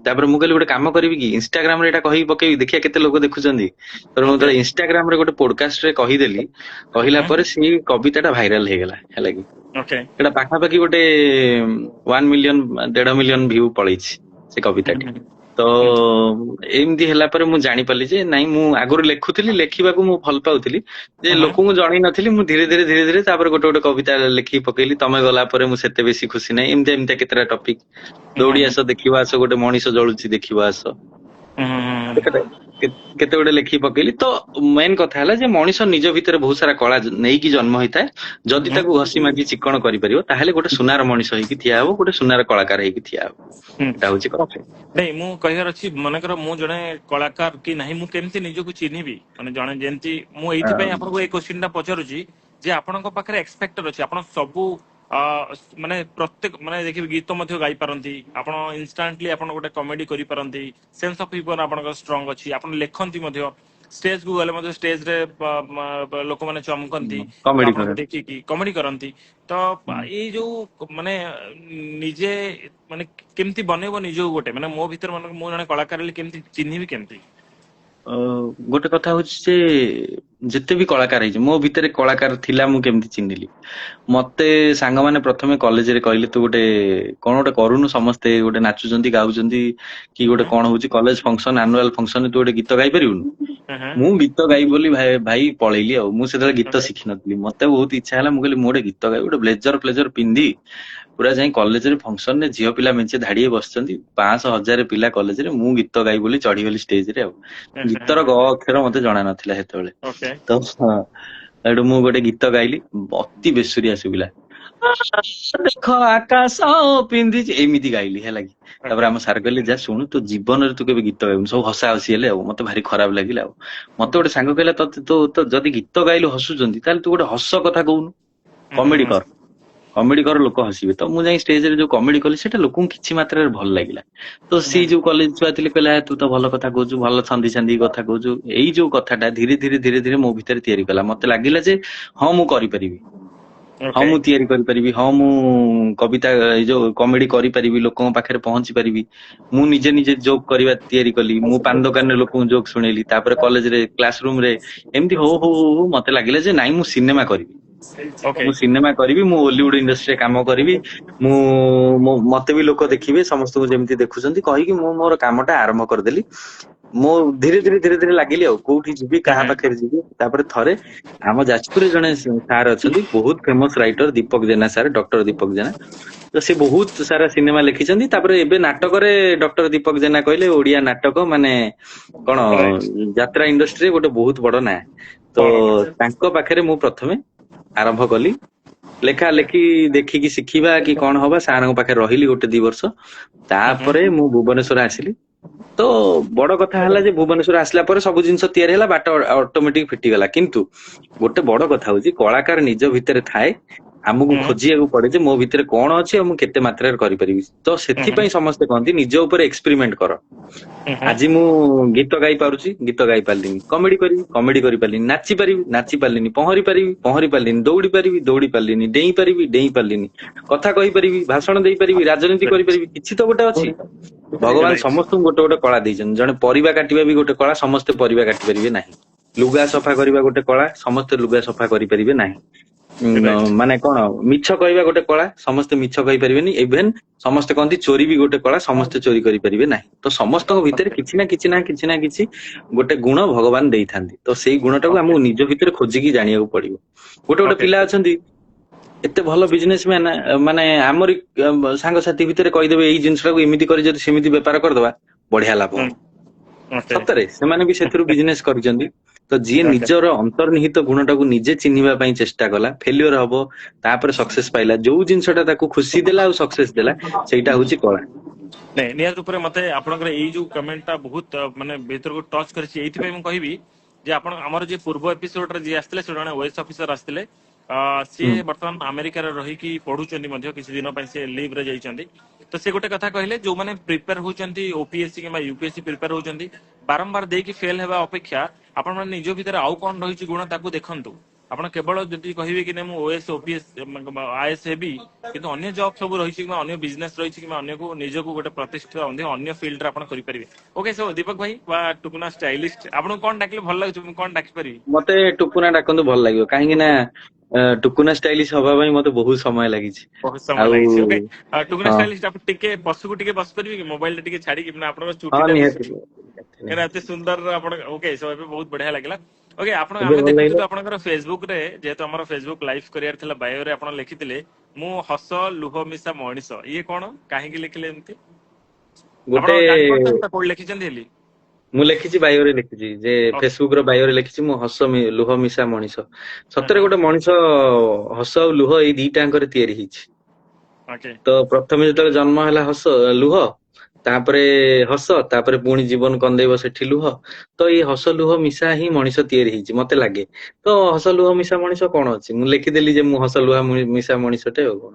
ତାପରେ ମୁଁ କହିଲି ଗୋଟେ କାମ କରିବି କି, ଇନଷ୍ଟାଗ୍ରାମ ରେ ଏଇଟା କହିକି ପକେଇବି, ଦେଖିବା କେତେ ଲୋକ ଦେଖୁଛନ୍ତି। ତାପରେ ମୁଁ ଯେତେବେଳେ ଇନଷ୍ଟାଗ୍ରାମ ରେ ଗୋଟେ ପୋଡକାଷ୍ଟ ରେ କହିଦେଲି, କହିଲା ପରେ ସେଇ କବିତାଟା ଭାଇରାଲ ହେଇଗଲା, ହେଲା କି। ସେଟା ପାଖାପାଖି ଗୋଟେ 1 ମିଲିୟନ, 1.5 ମିଲିୟନ ଭ୍ୟୁ ପଳେଇଛି ସେ କବିତାଟି। ତ ଏମିତି ହେଲା ପରେ ମୁଁ ଜାଣିପାରିଲି ଯେ ନାଇଁ, ମୁଁ ଆଗରୁ ଲେଖୁଥିଲି, ଲେଖିବାକୁ ମୁଁ ଭଲ ପାଉଥିଲି, ଯେ ଲୋକଙ୍କୁ ଜଣେଇ ନଥିଲି। ମୁଁ ଧୀରେ ଧୀରେ ଧୀରେ ଧୀରେ ତାପରେ ଗୋଟେ ଗୋଟେ କବିତା ଲେଖିକି ପକେଇଲି। ତମେ ଗଲା ପରେ ମୁଁ ସେତେ ବେଶୀ ଖୁସି ନାହିଁ, ଏମିତି ଏମିତି କେତେଟା ଟପିକ, ଦୌଡି ଆସ ଦେଖିବା ଆସ, ଗୋଟେ ମଣିଷ ଜଳୁଛି ଦେଖିବା ଆସ। କେତେ ଗୁଡେ ଲେଖିକି ପକେଇଲି। ତ ମେନ୍ କଥା ହେଲା ଯେ ମଣିଷ ନିଜ ଭିତରେ ବହୁତ ସାରା କଳା ନେଇକି ଜନ୍ମ ହେଇଥାଏ। ଯଦି ତାକୁ ଘଷି ମାଜି ଚିକଣ କରିପାରିବ, ତାହେଲେ ଗୋଟେ ସୁନାର ମଣିଷ ହେଇକି ଠିଆ ହବ, ଗୋଟେ ସୁନାର କଳାକାର ହେଇକି ଠିଆ ହବ। ଏଟା ହଉଛି କଥା। ନାଇଁ, ମୁଁ କହିବାର ଅଛି, ମନେକର ମୁଁ ଜଣେ କଳାକାର କି ନାହିଁ, ମୁଁ କେମିତି ନିଜକୁ ଚିହ୍ନିବି? ମାନେ ଜଣେ ଯେମିତି ମୁଁ ଏଇଥିପାଇଁ ଆପଣଙ୍କୁ ଏଇ କୋଶ୍ଚିନ୍ ଟା ପଚାରୁଛି ଯେ ଆପଣଙ୍କ ପାଖରେ ଏକ୍ସ ଫ୍ୟାକ୍ଟର ଅଛି। ଆପଣ ସବୁ ମାନେ ପ୍ରତ୍ୟେକ ମାନେ ଦେଖିବେ, ଗୀତ ମଧ୍ୟ ଗାଇ ପାରନ୍ତି ଆପଣ, ଇନଷ୍ଟାଣ୍ଟଲି ଆପଣ ଗୋଟେ କମେଡି କରିପାରନ୍ତି, ସେନ୍ସ ଅଫ ହ୍ୟୁମର ଆପଣଙ୍କର ଷ୍ଟ୍ରଙ୍ଗ ଅଛି, ଆପଣ ଲେଖନ୍ତି ମଧ୍ୟ, ଷ୍ଟେଜ କୁ ଗଲେ ମଧ୍ୟ ଷ୍ଟେଜରେ ଲୋକମାନେ ଚମକନ୍ତି ତ କମେଡି ଆପଣଙ୍କୁ କରେ। ଦେଖିକି କମେଡି କରନ୍ତି। ତ ଏଇ ଯୋଉ ମାନେ ନିଜେ ମାନେ କେମିତି ବନେଇବ ନିଜକୁ ଗୋଟେ, ମାନେ ମୋ ଭିତରେ ମାନେ ମୁଁ ଜଣେ କଳାକାର ହେଲି କେମିତି ଚିହ୍ନିବି କେମିତି? ଗୋଟେ କଥା ହଉଛି ଯେ ଯେତେ ବି କଳାକାର ହେଇଛି, ମୋ ଭିତରେ କଳାକାର ଥିଲା, ମୁଁ କେମିତି ଚିହ୍ନିଲି? ମତେ ସାଙ୍ଗମାନେ ପ୍ରଥମେ କଲେଜରେ କହିଲେ, ତୁ ଗୋଟେ କଣ ଗୋଟେ କରୁନୁ, ସମସ୍ତେ ଗୋଟେ ନାଚୁଛନ୍ତି, ଗାଉଛନ୍ତି କି ଗୋଟେ କଣ ହଉଛି କଲେଜ ଫଙ୍କସନ, ଆନୁଆଲ ଫଙ୍କସନ, ତୁ ଗୋଟେ ଗୀତ ଗାଇ ପାରିବୁନୁ? ମୁଁ ଗୀତ ଗାଇବି ବୋଲି ଭାଇ ଭାଇ ପଳେଇଲି। ଆଉ ମୁଁ ସେତେବେଳେ ଗୀତ ଶିଖିନଥିଲି। ମତେ ବହୁତ ଇଚ୍ଛା ହେଲା, ମୁଁ କହିଲି ମୁଁ ଗୋଟେ ଗୀତ ଗାଇବି, ଗୋଟେ ବ୍ଲେଜର ଫ୍ଲେଜର ପିନ୍ଧି ପୁରା ଯାଇ କଲେଜରେ ଫଙ୍କସନରେ, ଝିଅ ପିଲା ମେଞ୍ଚେ ଧାଡିଏ ବସିଛନ୍ତି, 500 ହଜାରେ ପିଲା କଲେଜରେ, ମୁଁ ଗୀତ ଗାଇବି ବୋଲି ଚଢିଗଲି ଷ୍ଟେଜରେ। ଆଉ ଗୀତର ଗ ଅକ୍ଷର ମତେ ଜଣା ନଥିଲା ସେତେବେଳେ। ତ ଏଠୁ ମୁଁ ଗୋଟେ ଗୀତ ଗାଇଲି, ଅତି ବେସୁରିଆ ଶୁଭିଲା। ଦେଖ ଆକାଶ ପିନ୍ଧିଛି, ଏମିତି ଗାଇଲି, ହେଲା କି? ତାପରେ ଆମ ସାର୍ କହିଲେ, ଯା ଶୁଣୁ, ତୋ ଜୀବନରେ ତୁ କେବେ ଗୀତ ଗାଇବୁନି। ସବୁ ହସା ହସି ହେଲେ ଆଉ ମତେ ଭାରି ଖରାପ ଲାଗିଲା। ଆଉ ମତେ ଗୋଟେ ସାଙ୍ଗ କହିଲା, ତତେ ତୋ ଯଦି ଗୀତ ଗାଇଲୁ ହସୁଛନ୍ତି, ତାହେଲେ ତୁ ଗୋଟେ ହସ କଥା କହୁନୁ, କମେଡି କର, କମେଡି କର, ଲୋକ ହସିବେ। ତ ମୁଁ ଯାଇ ଷ୍ଟେଜରେ ଯୋଉ କମେଡି କଲି, ସେଟା ଲୋକଙ୍କୁ କିଛି ମାତ୍ରାରେ ଭଲ ଲାଗିଲା। ତ ସିଏ ଯୋଉ କଲେଜ ଛୁଆ ଥିଲେ, କହିଲା, ତୁ ତ ଭଲ କଥା କହୁଛୁ, ଭଲ ଛନ୍ଦି ଛାନ୍ଦି କଥା କହୁଛୁ। ଏଇ ଯୋଉ କଥାଟା ଧୀରେ ଧୀରେ ଧୀରେ ଧୀରେ ମୋ ଭିତରେ ତିଆରି କଲା। ମତେ ଲାଗିଲା ଯେ ହଁ, ମୁଁ କରିପାରିବି, ହଁ, ମୁଁ ତିଆରି କରିପାରିବି, ହଁ, ମୁଁ କବିତା ଏଇ ଯୋଉ କମେଡି କରିପାରିବି, ଲୋକଙ୍କ ପାଖରେ ପହଞ୍ଚି ପାରିବି। ମୁଁ ନିଜେ ନିଜେ ଜୋକ୍ କରିବା ତିଆରି କଲି। ମୁଁ ପାନ ଦୋକାନରେ ଲୋକଙ୍କୁ ଜୋକ୍ ଶୁଣେଇଲି, ତାପରେ କଲେଜରେ କ୍ଲାସ ରୁମ ରେ, ଏମିତି ହଉ ହଉ ହଉ ହଉ ମତେ ଲାଗିଲା ଯେ ନାଇଁ, ମୁଁ ସିନେମା କରିବି। ମୁଁ ସିନେମା କରିବି, ମୁଁ ଓଲିଉଡ ଇଣ୍ଡଷ୍ଟ୍ରିରେ କାମ କରିବି, ମୁଁ ମତେ ବି ଲୋକ ଦେଖିବେ ସମସ୍ତଙ୍କୁ ଯେମିତି ଦେଖୁଛନ୍ତି କହିକି ମୁଁ ମୋର କାମଟା ଆରମ୍ଭ କରିଦେଲି। ମୁଁ ଧୀରେ ଧୀରେ ଧୀରେ ଧୀରେ ଲାଗିଲି, ଆଉ କୋଉଠି ଯିବି, କାହା ପାଖରେ ଯିବି? ତାପରେ ଥରେ ଆମ ଯାଜପୁରରେ ଜଣେ ସାର୍ ଅଛନ୍ତି, ବହୁତ famous writer, Deepak Jena sir, doctor Deepak Jena. ତ ସେ ବହୁତ ସାରା ସିନେମା ଲେଖିଛନ୍ତି। ତାପରେ ଏବେ ନାଟକରେ ଡକ୍ଟର ଦୀପକ ଜେନା କହିଲେ ଓଡିଆ ନାଟକ ମାନେ କଣ ଯାତ୍ରା ଇଣ୍ଡଷ୍ଟ୍ରିରେ ଗୋଟେ ବହୁତ ବଡ ନାଁ। ତ ତାଙ୍କ ପାଖରେ ମୁଁ ପ୍ରଥମେ ଆରମ୍ଭ କଲି ଲେଖା ଲେଖି, ଦେଖିକି ଶିଖିବା କି କଣ ହବା। ସାରଙ୍କ ପାଖରେ ରହିଲି ଗୋଟେ 2 ବର୍ଷ। ତାପରେ ମୁଁ ଭୁବନେଶ୍ୱର ଆସିଲି। ତ ବଡ କଥା ହେଲା ଯେ ଭୁବନେଶ୍ୱର ଆସିଲା ପରେ ସବୁ ଜିନିଷ ତିଆରି ହେଲା, ବାଟ ଅଟୋମେଟିକ ଫିଟିଗଲା। କିନ୍ତୁ ଗୋଟେ ବଡ କଥା ହଉଛି, କଳାକାର ନିଜ ଭିତରେ ଥାଏ, ଆମକୁ ଖୋଜିବାକୁ ପଡେ ଯେ ମୋ ଭିତରେ କଣ ଅଛି ଆଉ ମୁଁ କେତେ ମାତ୍ରାରେ କରିପାରିବି। ତ ସେଥିପାଇଁ ସମସ୍ତେ କହନ୍ତି, ନିଜ ଉପରେ ଏକ୍ସପେରିମେଣ୍ଟ କର। ଆଜି ମୁଁ ଗୀତ ଗାଇ ପାରୁଛି, ଗୀତ ଗାଇ ପାରିଲିନି, କମେଡି କରିବି, କମେଡି କରିପାରିଲିନି, ନାଚି ପାରିବି, ନାଚି ପାରିଲିନି, ପହଁରି ପାରିବି, ପହଁରି ପାରିଲିନି, ଦୌଡ଼ି ପାରିବି, ଦୌଡ଼ି ପାରିଲିନି, ଡେଇଁ ପାରିବି, ଡେଇଁ ପାରିଲିନି, କଥା କହିପାରିବି, ଭାଷଣ ଦେଇପାରିବି, ରାଜନୀତି କରିପାରିବି, କିଛି ତ ଗୋଟେ ଅଛି। ଭଗବାନ ସମସ୍ତଙ୍କୁ ଗୋଟେ ଗୋଟେ କଳା ଦେଇଛନ୍ତି। ଜଣେ ପରିବା କାଟିବା ବି ଗୋଟେ କଳା, ସମସ୍ତେ ପରିବା କାଟି ପାରିବେ ନାହିଁ। ଲୁଗା ସଫା କରିବା ଗୋଟେ କଳା, ସମସ୍ତେ ଲୁଗା ସଫା କରିପାରିବେ ନାହିଁ। ମାନେ କଣ, ମିଛ କହିବା ଗୋଟେ କଳା, ସମସ୍ତେ ମିଛ କହିପାରିବେନି। ଇଭେନ ସମସ୍ତେ କହନ୍ତି ଚୋରି ବି ଗୋଟେ କଳା, ସମସ୍ତେ ଚୋରି କରିପାରିବେ ନାହିଁ। ତ ସମସ୍ତଙ୍କ ଭିତରେ କିଛି ନା କିଛି ନା କିଛି ନା କିଛି ଗୋଟେ ଗୁଣ ଭଗବାନ ଦେଇଥାନ୍ତି। ତ ସେଇ ଗୁଣଟାକୁ ଆମକୁ ନିଜ ଭିତରେ ଖୋଜିକି ଜାଣିବାକୁ ପଡିବ। ଗୋଟେ ଗୋଟେ ପିଲା ଅଛନ୍ତି ଏତେ ଭଲ ବିଜନେସ ମ୍ୟାନ, ମାନେ ଆମରି ସାଙ୍ଗସାଥି ଭିତରେ କହିଦେବେ, ଏଇ ଜିନିଷଟାକୁ ଏମିତି କରି ଯଦି ସେମିତି ବେପାର କରିଦବା, ବଢିଆ ଲାଭ ହବ। ସତରେ ସେମାନେ ବି ସେଥିରୁ ବିଜନେସ କରିଛନ୍ତି। ତ ଯିଏ ନିଜର ଅନ୍ତର୍ନିହିତ ଗୁଣଟାକୁ ନିଜେ ଚିହ୍ନିବା ପାଇଁ ଚେଷ୍ଟା କଲା, ଫେଲିଓର ହବ, ତାପରେ ସକ୍ସେସ ପାଇଲା, ଯୋଉ ଜିନିଷଟା ତାକୁ ଖୁସି ଦେଲା ଆଉ ସକ୍ସେସ ଦେଲା, ସେଇଟା ହଉଛି କଳା। ନାଇଁ, ନିହାତି ରୂପରେ ମତେ ଆପଣଙ୍କର ଏଇ ଯୋଉ କମେଣ୍ଟ ଟା ବହୁତ ମାନେ ଭିତରକୁ ଟଚ୍ କରିଛି। ଏଇଥିପାଇଁ ମୁଁ କହିବି ଯେ ଆପଣ ଆମର ଯିଏ ପୂର୍ବ ଏପିସୋଡରେ ଯିଏ ଆସିଥିଲେ, ସେ ଜଣେ ଓଏଏସ୍ ଅଫିସର ଆସିଥିଲେ। ସିଏ ବର୍ତ୍ତମାନ ଆମେରିକାରେ ରହିକି ପଢୁଛନ୍ତି ମଧ୍ୟ, କିଛି ଦିନ ପାଇଁ ସେ ଲିଭ୍ ରେ ଯାଇଛନ୍ତି। ତ ସେ ଗୋଟେ କଥା କହିଲେ, ଯୋଉମାନେ ପ୍ରିପେୟାର ହଉଛନ୍ତି ଓପିଏସସି କିମ୍ବା ୟୁପିଏସସି ପ୍ରିପେୟାର ହଉଛନ୍ତି, ବାରମ୍ବାର ଦେଇକି ଫେଲ ହେବା ଅପେକ୍ଷା ଆପଣ ମାନେ ନିଜ ଭିତରେ ଆଉ କଣ ରହିଛି ଗୁଣ, ତାକୁ ଦେଖନ୍ତୁ। ଆପଣ କେବଳ ଯଦି କହିବେ କି ନାଇଁ, ମୁଁ ଓଏଏସ୍, ଓପିଏସ୍, ଆଇଏଏସ୍ ହେବି, କିନ୍ତୁ ଅନ୍ୟ ଜବ୍ ସବୁ ରହିଛି କିମ୍ବା ଅନ୍ୟ ବିଜନେସ ରହିଛି କିମ୍ବା ଅନ୍ୟକୁ ନିଜକୁ ଗୋଟେ ପ୍ରତିଷ୍ଠା ମଧ୍ୟ ଅନ୍ୟ ଫିଲ୍ଡରେ ଆପଣ କରିପାରିବେ। ଓକେ, ସୋ ଦୀପକ ଭାଇ ବା ଟୁକୁନା ଷ୍ଟାଇଲିଷ୍ଟ, ଆପଣଙ୍କୁ କଣ ଡାକିଲେ ଭଲ ଲାଗୁଛି? ମୁଁ କଣ ଡାକି ପାରିବି? ମତେ ଟୁକୁନା ଡାକନ୍ତୁ, ଭଲ ଲାଗିବ। କାହିଁକି ନା ଟୁକୁନା ଷ୍ଟାଇଲିଶ ହବା ପାଇଁ ମତେ ବହୁତ ସମୟ ଲାଗିଛି। ବହୁତ ସମୟ ଆଉ ଲାଗିଛି। ଓକେ, ଟୁକୁନା ହଁ। ଷ୍ଟାଇଲିଷ୍ଟ, ଆପଣ ଟିକେ ପଛକୁ ଟିକେ ବସି ପାରିବେ କି, ମୋବାଇଲ ଟା ଟିକେ ଛାଡିକି? ମାନେ ଆପଣଙ୍କ ଚୁଟିଟା ବି ନିହାତି। କାହିଁକିନା ଏତେ ସୁନ୍ଦର ଆପଣ। ଓକେ, ସୋ ଏବେ ବହୁତ ବଢିଆ ଲାଗିଲା। ଓକେ, ଆପଣ ଏବେ ଆମେ ଭଲ ଦେଖୁଥିଲୁ ଲାଗିଲା। ଆପଣଙ୍କର ଫେସବୁକ ରେ, ଯେହେତୁ ଆମର ଫେସବୁକ ଲାଇଭ କରିବାର ଥିଲା, ବାୟୋରେ ଆପଣ ଲେଖିଥିଲେ, ମୁଁ ହସ ଲୁହ ମିଶା ମଣିଷ। ଇଏ କଣ, କାହିଁକି ଲେଖିଲେ ଏମିତି? ଆପଣ ଗୋଟେ ଜାଣିପାରୁଛନ୍ତି ତ କୋଉଠି ଲେଖିଛନ୍ତି ବୋଲି? ମୁଁ ଲେଖିଛି, ବାୟୋରେ ଲେଖିଛି ଯେ, ଫେସବୁକ ର ବାୟୋରେ ଲେଖିଛି, ମୁଁ ହସ ଲୁହ ମିଶା ମଣିଷ। ସତରେ ଗୋଟେ ମଣିଷ ହସ ଆଉ ଲୁହ ଏଇ ଦିଟାଙ୍କରେ ତିଆରି ହେଇଛି। ତ ପ୍ରଥମେ ଯେତେବେଳେ ଜନ୍ମ ହେଲା ହସ ଲୁହ, ତାପରେ ହସ, ତାପରେ ପୁଣି ଜୀବନ କନ୍ଦେଇବ, ସେଠି ଲୁହ। ତ ଏଇ ହସ ଲୁହ ମିଶା ହିଁ ମଣିଷ ତିଆରି ହେଇଛି ମତେ ଲାଗେ। ତ ହସ ଲୁହ ମିଶା ମଣିଷ କଣ ଅଛି, ମୁଁ ଲେଖିଦେଲି ଯେ ମୁଁ ହସ ଲୁହ ମିଶା ମଣିଷଟେ, ଆଉ କଣ।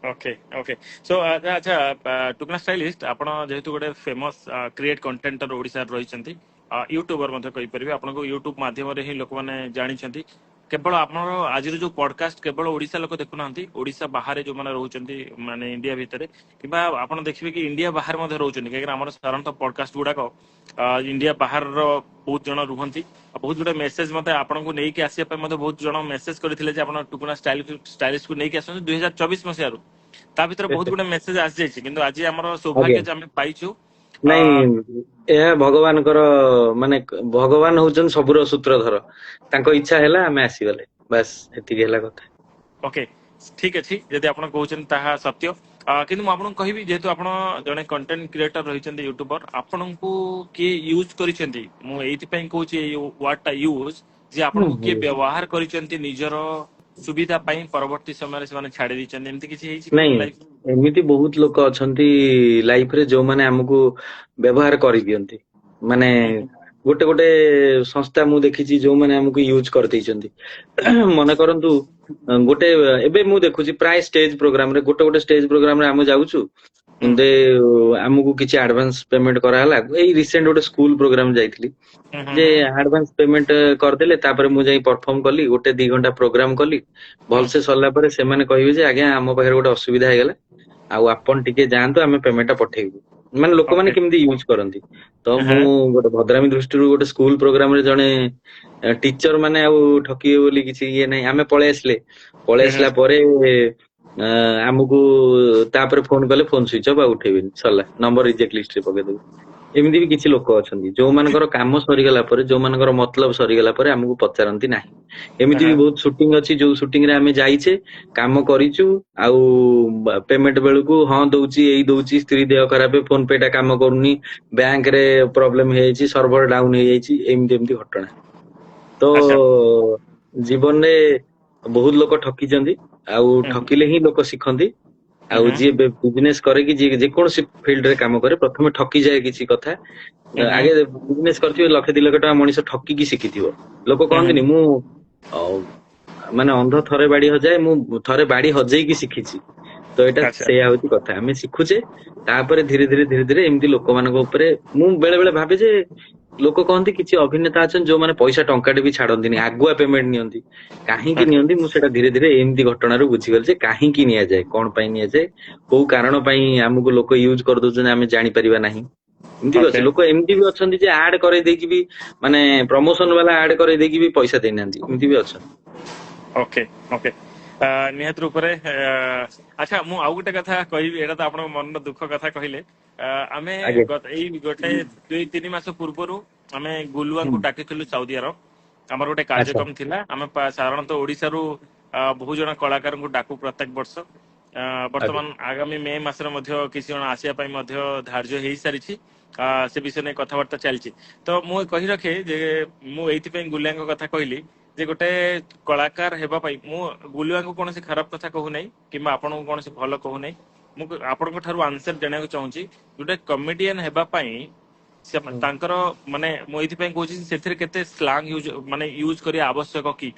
ଓକେ ଓକେ ସୋ ଆଚ୍ଛା ଟୁକୁନା ଷ୍ଟାଇଲିଷ୍ଟ, ଆପଣ ଯେହେତୁ ଗୋଟେ ଫେମସ୍ କ୍ରିଏଟ କଣ୍ଟେଣ୍ଟର ଓଡିଶାରେ ରହିଛନ୍ତି, ୟୁଟ୍ୟୁବର ମଧ୍ୟ କହିପାରିବେ, ଆପଣଙ୍କୁ ୟୁଟ୍ୟୁବ ମାଧ୍ୟମରେ ହିଁ ଲୋକମାନେ ଜାଣିଛନ୍ତି। କେବଳ ଆପଣର ଆଜିର ଯୋଉ ପଡକାଷ୍ଟ କେବଳ ଓଡିଶା ଲୋକ ଦେଖୁନାହାନ୍ତି, ଓଡିଶା ବାହାରେ ଯୋଉମାନେ ରହୁଛନ୍ତି, ମାନେ ଇଣ୍ଡିଆ ଭିତରେ କିମ୍ବା ଆପଣ ଦେଖିବେ କି ଇଣ୍ଡିଆ ବାହାରେ ମଧ୍ୟ ରହୁଛନ୍ତି, କାହିଁକିନା ଆମର ସାଧାରଣତଃ ପଡକାଷ୍ଟ ଗୁଡାକ ଇଣ୍ଡିଆ ବାହାରର ବହୁତ ଜଣ ରୁହନ୍ତି। ଆଉ ବହୁତ ଗୁଡେ ମେସେଜ ମତେ ଆପଣଙ୍କୁ ନେଇକି ଆସିବା ପାଇଁ ମଧ୍ୟ ବହୁତ ଜଣ ମେସେଜ କରିଥିଲେ ଯେ ଆପଣ ଟୁକୁନା ଷ୍ଟାଇଲିଷ୍ଟ କୁ ନେଇକି ଆସନ୍ତୁ 2024 ମସିହାରୁ। ତା ଭିତରେ ବହୁତ ଗୁଡେ ମେସେଜ ଆସିଯାଇଛି, କିନ୍ତୁ ଆଜି ଆମର ସୌଭାଗ୍ୟ ଯେ ଆମେ ପାଇଛୁ। ନାଇଁ, ଏହା ଭଗବାନଙ୍କର, ମାନେ ଭଗବାନ ହଉଛନ୍ତି ସବୁର ସୂତ୍ରଧର। ତାଙ୍କ ଇଚ୍ଛା ହେଲା, ଆମେ ଆସିଗଲେ, ବାସ୍ ଏତିକି ହେଲା କଥା। ଓକେ, ଠିକ ଅଛି, ଯଦି ଆପଣ କହୁଛନ୍ତି ତାହା ସତ୍ୟ। କିନ୍ତୁ ମୁଁ ଆପଣଙ୍କୁ କହିବି, ଯେହେତୁ ଆପଣ ଜଣେ କଣ୍ଟେଣ୍ଟ କ୍ରିଏଟର ରହିଛନ୍ତି, ୟୁଟ୍ୟୁବର, ଆପଣଙ୍କୁ କିଏ ୟୁଜ କରିଛନ୍ତି? ମୁଁ ଏଇଥିପାଇଁ କହୁଛି ଏଇ ୱାର୍ଡ ଟା ୟୁଜ ଯେ ଆପଣଙ୍କୁ କିଏ ବ୍ୟବହାର କରିଛନ୍ତି ନିଜର ସୁବିଧା ପାଇଁ, ପରବର୍ତ୍ତୀ ସମୟରେ ସେମାନେ ଛାଡି ଦେଇଛନ୍ତି, ଏମିତି କିଛି ହେଇଛି କି ନାଇଁ ଲାଇଫ? ଏମିତି ବହୁତ ଲୋକ ଅଛନ୍ତି ଲାଇଫରେ ଯୋଉମାନେ ଆମକୁ ବ୍ୟବହାର କରିଦିଅନ୍ତି। ମାନେ ଗୋଟେ ଗୋଟେ ସଂସ୍ଥା ମୁଁ ଦେଖିଛି ଯୋଉମାନେ ଆମକୁ ୟୁଜ କରିଦେଇଛନ୍ତି। ମନେ କରନ୍ତୁ ଗୋଟେ ଏବେ ମୁଁ ଦେଖୁଛି ପ୍ରାୟ ଷ୍ଟେଜ ପ୍ରୋଗ୍ରାମରେ, ଗୋଟେ ଗୋଟେ ଷ୍ଟେଜ ପ୍ରୋଗ୍ରାମରେ ଆମେ ଯାଉଛୁ ଦେ ଆମକୁ କିଛି ଆଡଭାନ୍ସ ପେମେଣ୍ଟ କରାହେଲା। ଏଇ ରିସେଣ୍ଟ ଗୋଟେ ସ୍କୁଲ ପ୍ରୋଗ୍ରାମ ଯାଇଥିଲି ଯେ ଆଡଭାନ୍ସ ପେମେଣ୍ଟ କରିଦେଲେ, ତାପରେ ମୁଁ ଯାଇ ପରଫର୍ମ କଲି, ଗୋଟେ 2 ଘଣ୍ଟା ପ୍ରୋଗ୍ରାମ କଲି, ଭଲସେ ସରିଲା ପରେ ସେମାନେ କହିବେ ଯେ ଆଜ୍ଞା, ଆମ ପାଖରେ ଗୋଟେ ଅସୁବିଧା ହେଇଗଲା ଆଉ ଆପଣ ଟିକେ ଯାଆନ୍ତୁ, ଆମେ ପେମେଣ୍ଟ ଟା ପଠେଇବୁ। ମାନେ ଲୋକମାନେ କେମିତି ୟୁଜ କରନ୍ତି। ତ ମୁଁ ଗୋଟେ ଭଦ୍ରାମୀ ଦୃଷ୍ଟିରୁ ଗୋଟେ ସ୍କୁଲ ପ୍ରୋଗ୍ରାମରେ ଜଣେ ଟିଚର ମାନେ ଆଉ ଠକିବେ ବୋଲି କିଛି ଇଏ ନାହିଁ, ଆମେ ପଳେଇ ଆସିଲେ। ପଳେଇ ଆସିଲା ପରେ ଆମକୁ ତାପରେ ଫୋନ କଲେ ଫୋନ ସୁଇଚ ଅଫ୍, ଆଉ ଉଠେଇବେନି, ସରିଲା, ନମ୍ବର ରିଜେକ୍ଟ ଲିଷ୍ଟରେ ପକେଇଦେବେ। ଏମିତି ବି କିଛି ଲୋକ ଅଛନ୍ତି ଯୋଉମାନଙ୍କର କାମ ସରିଗଲା ପରେ, ଯୋଉମାନଙ୍କର ମତଲବ ସରିଗଲା ପରେ ଆମକୁ ପଚାରନ୍ତି ନାହିଁ। ଏମିତି ବି ବହୁତ ସୁଟିଂ ଅଛି ଯୋଉ ସୁଟିଂ ରେ ଆମେ ଯାଇଛେ, କାମ କରିଛୁ, ଆଉ ପେମେଣ୍ଟ ବେଳକୁ ହଁ ଦଉଛି, ଏଇ ଦଉଛି, ସ୍ତ୍ରୀ ଦେହ ଖରାପ, ଫୋନ ପେ ଟା କାମ କରୁନି, ବ୍ୟାଙ୍କ ରେ ପ୍ରୋବ୍ଲେମ ହେଇଯାଇଛି, ସର୍ଭର ଡାଉନ ହେଇଯାଇଛି, ଏମିତି ଏମିତି ଘଟଣା। ତ ଜୀବନରେ ବହୁତ ଲୋକ ଠକିଛନ୍ତି ଆଉ ଠକିଲେ ହିଁ ଲୋକ ଶିଖନ୍ତି। ଆଉ ଯିଏ ବିଜନେସ କରେ କି ଯିଏ ଯେକୌଣସି ଫିଲ୍ଡ ରେ କାମ କରେ, ପ୍ରଥମେ ଠକିଯାଏ କିଛି କଥା। ଆଗେ ବିଜନେସ କରିଥିବେ, ଲକ୍ଷେ 2 ଲକ୍ଷ ଟଙ୍କା ମଣିଷ ଠକିକି ଶିଖିଥିବ। ଲୋକ କହନ୍ତିନି, ମୁଁ ମାନେ ଅନ୍ଧ ଥରେ ବାଡି ହଜାଏ, ମୁଁ ଥରେ ବାଡି ହଜେଇକି ଶିଖିଛି। ତ ଏଇଟା ସେଇଆ ହଉଛି କଥା। ଆମେ ଶିଖୁଛେ, ତାପରେ ଧୀରେ ଧୀରେ ଧୀରେ ଧୀରେ ଏମିତି ଲୋକମାନଙ୍କ ଉପରେ ମୁଁ ବେଳେ ବେଳେ ଭାବେ ଯେ ଲୋକ କହନ୍ତି କିଛି ଅଭିନେତା ଅଛନ୍ତି ଯୋଉମାନେ ପଇସା ଟଙ୍କାଟେ ବି ଛାଡନ୍ତିନି, ଆଗୁଆ ପେମେଣ୍ଟ ନିଅନ୍ତି। କାହିଁକି ନିଅନ୍ତି, ମୁଁ ସେଇଟା ଧୀରେ ଧୀରେ ଏମିତି ଘଟଣାରୁ ବୁଝିଗଲି ଯେ କାହିଁକି ନିଆଯାଏ, କଣ ପାଇଁ ନିଆଯାଏ, କୋଉ କାରଣ ପାଇଁ ଆମକୁ ଲୋକ ୟୁଜ କରିଦଉଛନ୍ତି, ଆମେ ଜାଣିପାରିବା ନାହିଁ। ଏମିତି ବି ଅଛି ଲୋକ, ଏମିତି ବି ଅଛନ୍ତି ଯେ ଆଡ କରେଇ ଦେଇକି ବି, ମାନେ ପ୍ରମୋସନ ବାଲା ଆଡ କରେଇ ଦେଇକି ବି ପଇସା ଦେଇନାହାନ୍ତି, ଏମିତି ବି ଅଛନ୍ତି। ଓକେ ଓକେ ନିହାତି ରୂପରେ। ଆଚ୍ଛା, ମୁଁ ଆଉ ଗୋଟେ କଥା କହିବି। ଏଇଟା ତ ଆପଣଙ୍କ ମନର ଦୁଃଖ କଥା କହିଲେ। ଆମେ ଏଇ ଗୋଟେ 2-3 ମାସ ପୂର୍ବରୁ ଆମେ ଗୁଲୁଆଙ୍କୁ ଡାକିଥିଲୁ ସାଉଦି ଆରବ। ଆମର ଗୋଟେ କାର୍ଯ୍ୟକ୍ରମ ଥିଲା। ଆମେ ସାଧାରଣତଃ ଓଡିଶାରୁ ବହୁ ଜଣ କଳାକାରଙ୍କୁ ଡାକୁ ପ୍ରତ୍ୟେକ ବର୍ଷ। ବର୍ତ୍ତମାନ ଆଗାମୀ ମେ ମାସରେ ମଧ୍ୟ କିଛି ଜଣ ଆସିବା ପାଇଁ ମଧ୍ୟ ଧାର୍ଯ୍ୟ ହେଇସାରିଛି, ସେ ବିଷୟ ନେଇ କଥାବାର୍ତ୍ତା ଚାଲିଛି। ତ ମୁଁ କହି ରଖେ ଯେ ମୁଁ ଏଇଥିପାଇଁ ଗୁଲିଆଙ୍କ କଥା କହିଲି ଯେ ଗୋଟେ କଳାକାର ହେବା ପାଇଁ, ମୁଁ ଗୁଲୁଆଙ୍କୁ କୌଣସି ଖରାପ କଥା କହୁନାହିଁ କିମ୍ବା ଆପଣଙ୍କୁ କୌଣସି ଭଲ କହୁନାହିଁ, ମୁଁ ଆପଣଙ୍କ ଠାରୁ ଆନ୍ସର ଜାଣିବାକୁ ଚାହୁଁଛି। ଗୋଟେ କମେଡିଆନ ହେବା ପାଇଁ ସେ ତାଙ୍କର ମାନେ ମୁଁ ଏଇଥିପାଇଁ କହୁଛି, ସେଥିରେ କେତେ ସ୍ଲାଙ୍ଗ ୟୁଜ ମାନେ ୟୁଜ କରିବା ଆବଶ୍ୟକ କି,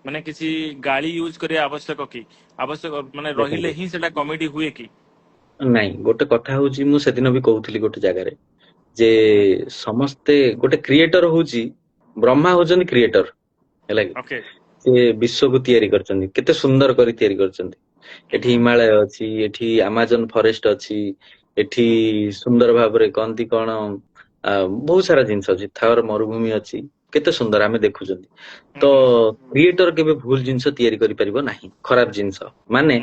ମାନେ କିଛି ଗାଳି ୟୁଜ କରିବା ଆବଶ୍ୟକ କି, ଆବଶ୍ୟକ ମାନେ ରହିଲେ ଦେଖନ୍ତୁ ହିଁ ସେଟା କମେଡି ହୁଏ କି? ନାଇଁ, ଗୋଟେ କଥା ହଉଛି, ମୁଁ ସେଦିନ ବି କହୁଥିଲି ଗୋଟେ ଜାଗାରେ ଯେ ସମସ୍ତେ ଗୋଟେ କ୍ରିଏଟର ହଉଛି, ବ୍ରହ୍ମା ହଉଛନ୍ତି କ୍ରିଏଟର, ହେଲା କି? ସେ ବିଶ୍ଵକୁ ତିଆରି କରିଛନ୍ତି, କେତେ ସୁନ୍ଦର କରି ତିଆରି କରିଛନ୍ତି। ଏଠି ହିମାଳୟ ଅଛି, ଏଠି ଆମାଜନ ଫରେଷ୍ଟ ଅଛି, ଏଠି ସୁନ୍ଦର ଭାବରେ କହନ୍ତି କଣ ବହୁତ ସାରା ଜିନିଷ ଅଛି, ଥର ମରୁଭୂମି ଅଛି, କେତେ ସୁନ୍ଦର ଆମେ ଦେଖୁଛନ୍ତି। ତ କ୍ରିଏଟର କେବେ ଭୁଲ ଜିନିଷ ତିଆରି କରିପାରିବ ନାହିଁ, ଖରାପ ଜିନିଷ। ମାନେ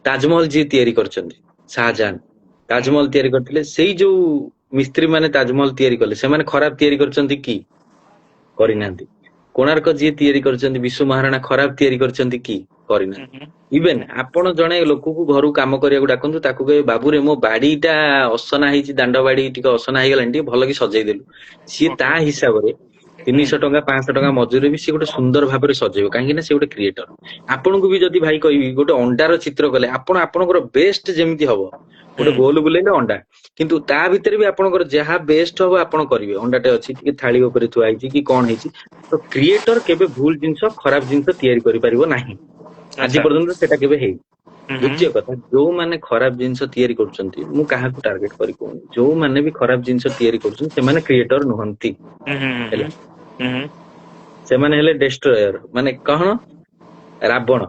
ତାଜମହଲ ଯିଏ ତିଆରି କରିଛନ୍ତି, ଶାହଜାହାନ ତାଜମହଲ ତିଆରି କରିଥିଲେ, ସେଇ ଯୋଉ ମିସ୍ତ୍ରୀ ମାନେ ତାଜମହଲ ତିଆରି କଲେ, ସେମାନେ ଖରାପ ତିଆରି କରିଛନ୍ତି କି? କରିନାହାନ୍ତି। କୋଣାର୍କ ଯିଏ ତିଆରି କରିଛନ୍ତି, ବିଶୁ ମହାରଣା, ଖରାପ ତିଆରି କରିଛନ୍ତି କି? କରିନାହାନ୍ତି। ଇଭେନ ଆପଣ ଜଣେ ଲୋକକୁ ଘରୁ କାମ କରିବାକୁ ଡାକନ୍ତୁ, ତାକୁ କହିବେ ବାବୁରେ ମୋ ବାଡିଟା ଅସନା ହେଇଛି, ଦାଣ୍ଡ ବାଡି ଟିକେ ଅସନା ହେଇଗଲାଣି, ଟିକେ ଭଲ କି ସଜେଇଦେଲୁ, ସିଏ ତା ହିସାବରେ 300 ଟଙ୍କା 500 ଟଙ୍କା ମଜୁରୀ ବି ସିଏ ଗୋଟେ ସୁନ୍ଦର ଭାବରେ ସଜେଇବ, କାହିଁକି ନା ସେ ଗୋଟେ କ୍ରିଏଟର। ଆପଣଙ୍କୁ ବି ଯଦି ଭାଇ କହିବି ଗୋଟେ ଅଣ୍ଡାର ଚିତ୍ର କଲେ ଆପଣ ଆପଣଙ୍କର ବେଷ୍ଟ ଯେମିତି ହବ, ଗୋଟେ ଗୋଲ ବୁଲେଇଲେ ଅଣ୍ଡା, କିନ୍ତୁ ତା ଭିତରେ ବି ଆପଣଙ୍କର ଯାହା ବେଷ୍ଟ ହବ ଆପଣ କରିବେ। ଅଣ୍ଡାଟେ ଅଛି ଟିକେ ଥାଳି ଉପରେ ଥୁଆ ହେଇଛି କି କଣ ହେଇଛି, ତ କ୍ରିଏଟର କେବେ ଭୁଲ ଜିନିଷ ଖରାପ ଜିନିଷ ତିଆରି କରିପାରିବ ନାହିଁ, ଆଜି ପର୍ଯ୍ୟନ୍ତ ସେଟା କେବେ ହେଇନି। ଦ୍ୱିତୀୟ କଥା, ଯୋଉମାନେ ଖରାପ ଜିନିଷ ତିଆରି କରୁଛନ୍ତି, ମୁଁ କାହାକୁ ଟାର୍ଗେଟ କରି କହୁନି, ଯୋଉମାନେ ବି ଖରାପ ଜିନିଷ ତିଆରି କରୁଛନ୍ତି ସେମାନେ କ୍ରିଏଟର ନୁହନ୍ତି, ହେଲା, ସେମାନେ ହେଲେ ଡେଷ୍ଟ୍ରୟର, ମାନେ କଣ ରାବଣ,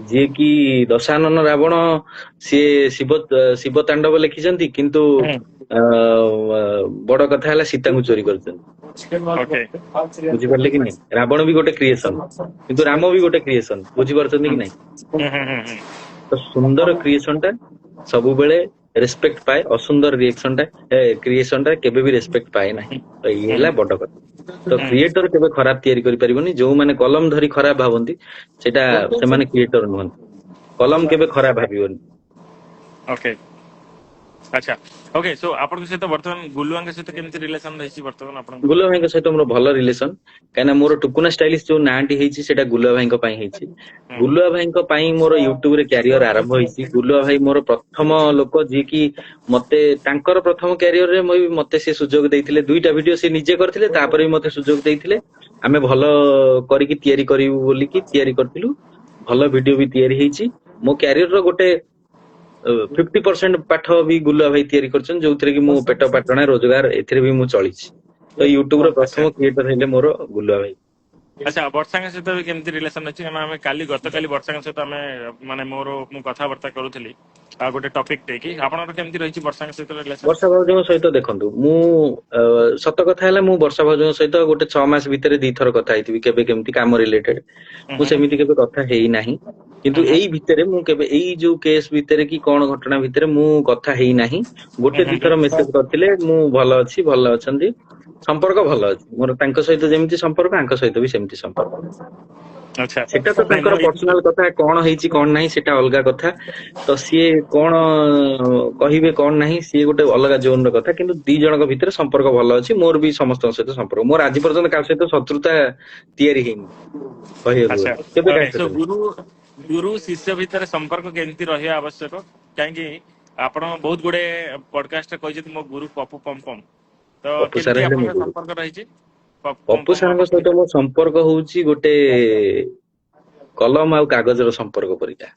ଯିଏ କି ଦଶାନନ ରାବଣ, ସିଏ ଶିବ ଶିବ ତାଣ୍ଡବ ଲେଖିଛନ୍ତି, କିନ୍ତୁ ବଡ କଥା ହେଲା ସୀତାଙ୍କୁ ଚୋରି କରିଛନ୍ତି। ବୁଝିପାରିଲେ କି ନାଇଁ? ରାବଣ ବି ଗୋଟେ କ୍ରିଏସନ, କିନ୍ତୁ ରାମ ବି ଗୋଟେ କ୍ରିଏସନ, ବୁଝିପାରୁଛନ୍ତି କି ନାଇଁ? ତ ସୁନ୍ଦର କ୍ରିଏସନ ଟା ସବୁବେଳେ ରେସପେକ୍ଟ ପାଏ, ଅସୁନ୍ଦର ରିଏକ୍ସନ ଟା କ୍ରିଏସନ ଟା କେବେ ବି ରେସପେକ୍ଟ ପାଏ ନାହିଁ। ତ ଇଏ ହେଲା ବଡ କଥା। ତ କ୍ରିଏଟର କେବେ ଖରାପ ତିଆରି କରିପାରିବନି। ଯୋଉମାନେ କଲମ ଧରି ଖରାପ ଭାବନ୍ତି ସେଇଟା ସେମାନେ କ୍ରିଏଟର ନୁହନ୍ତି। କଲମ କେବେ ଖରାପ ଭାବିବନି। ଓକେ, ଆଚ୍ଛା, ଓକେ। ସୋ ଆପଣଙ୍କ ସହିତ ବର୍ତ୍ତମାନ ଗୁଲୁଆଙ୍କ ସହିତ କେମିତି ରିଲେସନ ରହିଛି ବର୍ତ୍ତମାନ ଆପଣଙ୍କର? ଗୁଲୁଆ ଭାଇଙ୍କ ସହିତ ମୋର ଭଲ ରିଲେସନ, କାହିଁକିନା ମୋର ଟୁକୁନା ଷ୍ଟାଇଲିଶ ଯୋଉ ନାଁଟି ହେଇଛି ସେଇଟା ଗୁଲୁଆ ଭାଇଙ୍କ ପାଇଁ ହେଇଛି। ଗୁଲୁଆ ଭାଇଙ୍କ ପାଇଁ ମୋର ୟୁଟ୍ୟୁବ ରେ କ୍ୟାରିୟର ଆରମ୍ଭ ହେଇଛି। ଗୁଲୁଆ ଭାଇ ମୋର ପ୍ରଥମ ଲୋକ ଯିଏକି ମତେ ତାଙ୍କର ପ୍ରଥମ କ୍ୟାରିୟରରେ ମତେ ସେ ସୁଯୋଗ ଦେଇଥିଲେ। 2ଟା ଭିଡିଓ ସେ ନିଜେ କରିଥିଲେ, ତାପରେ ବି ମତେ ସୁଯୋଗ ଦେଇଥିଲେ ଆମେ ଭଲ କରିକି ତିଆରି କରିବୁ ବୋଲିକି ତିଆରି କରିଥିଲୁ। ଭଲ ଭିଡିଓ ବି ତିଆରି ହେଇଛି। ମୋ କ୍ୟାରିୟର ର ଗୋଟେ 50% ପାଠ ବି ଗୁଲୁଆ ଭାଇ ତିଆରି କରିଛନ୍ତି, ଯୋଉଥିରେ କି ମୁଁ ପେଟ ପାଟଣା ରୋଜଗାର ଏଥିରେ ବି ମୁଁ ଚଳିଛି। ତ ୟୁଟ୍ୟୁବ ର ପ୍ରଥମ କ୍ରିଏଟର ହେଲେ ମୋର ଗୁଲୁଆ ଭାଇ। ଆଚ୍ଛା, ବର୍ଷାଙ୍କ ସହିତ ବି କେମିତି ରିଲେସନ ଅଛି? କାରଣ ଆମେ କାଲି ଗତକାଲି ବର୍ଷାଙ୍କ ସହିତ ଆମେ ମାନେ ମୁଁ କଥାବାର୍ତ୍ତା କରୁଥିଲି ଆଉ ଗୋଟେ ଟପିକ ନେଇକି, ଆପଣଙ୍କର କେମିତି ରହିଛି ବର୍ଷାଙ୍କ ସହିତ ରିଲେସନ? ବର୍ଷା ଭାଉଜଙ୍କ ସହିତ ଦେଖନ୍ତୁ, ମୁଁ ସତ କଥା ହେଲା ମୁଁ ବର୍ଷା ଭାଉଜଙ୍କ ସହିତ ଗୋଟେ 6 ମାସ ଭିତରେ 2 ଥର କଥା ହେଇଥିବି, କେବେ କେମିତି କାମ ରିଲେଟେଡ। ମୁଁ ସେମିତି କେବେ କଥା ହେଇନାହିଁ, କିନ୍ତୁ ଏଇ ଭିତରେ ମୁଁ କେବେ ଏଇ ଯୋଉ କେସ୍ ଭିତରେ କି କଣ ଘଟଣା ଭିତରେ ମୁଁ କଥା ହେଇନାହିଁ। ଗୋଟେ 2 ଥର ମେସେଜ କରିଥିଲେ, ମୁଁ ଭଲ ଅଛି, ଭଲ ଅଛନ୍ତି, ସମ୍ପର୍କ ଭଲ ଅଛି ମୋର। ତାଙ୍କ ସହିତ ଯେମିତି ସମ୍ପର୍କ ଆଙ୍କ ସହିତ ବି ସେମିତି ସମ୍ପର୍କ। ସେଟା ତ ତାଙ୍କର ପର୍ସନାଲ କଥା, କଣ ହେଇଛି କଣ ନାହିଁ ସେଟା ଅଲଗା କଥା। ତ ସିଏ କଣ କହିବେ କଣ ନାହିଁ ସିଏ ଗୋଟେ ଅଲଗା ଜୋନ ର କଥା, କିନ୍ତୁ ଦି ଜଣଙ୍କ ଭିତରେ ସମ୍ପର୍କ ଭଲ ଅଛି। ମୋର ବି ସମସ୍ତଙ୍କ ସହିତ ସମ୍ପର୍କ, ମୋର ଆଜି ପର୍ଯ୍ୟନ୍ତ କାହା ସହିତ ଶତ୍ରୁତା ତିଆରି ହେଇନି କହିବାକୁ ଗଲେ, କେବେ କାହା ସହିତ। ଗୁରୁ ଗୁରୁ ଶିଷ୍ୟ ଭିତରେ ସମ୍ପର୍କ କେମିତି ରହିବା ଆବଶ୍ୟକ? କାହିଁକି ଆପଣ ବହୁତ ଗୁଡେ ପଡକାଷ୍ଟରେ କହିଛନ୍ତି ମୋ ଗୁରୁ ପପୁ ପମ୍ପମ୍, ତ ପପୁ ସାର୍ କେମିତି ହେଲେ ମୋ ଆପଣଙ୍କ ଗୁରୁ। ସମ୍ପର୍କ ରହିଛି ପପୁ ପପୁ ପମ୍ପମ୍? ସାରଙ୍କ ସହିତ ମୋ ସମ୍ପର୍କ ହଉଛି ଗୋଟେ କଲମ ଆଉ କାଗଜର ସମ୍ପର୍କ ପରିକା।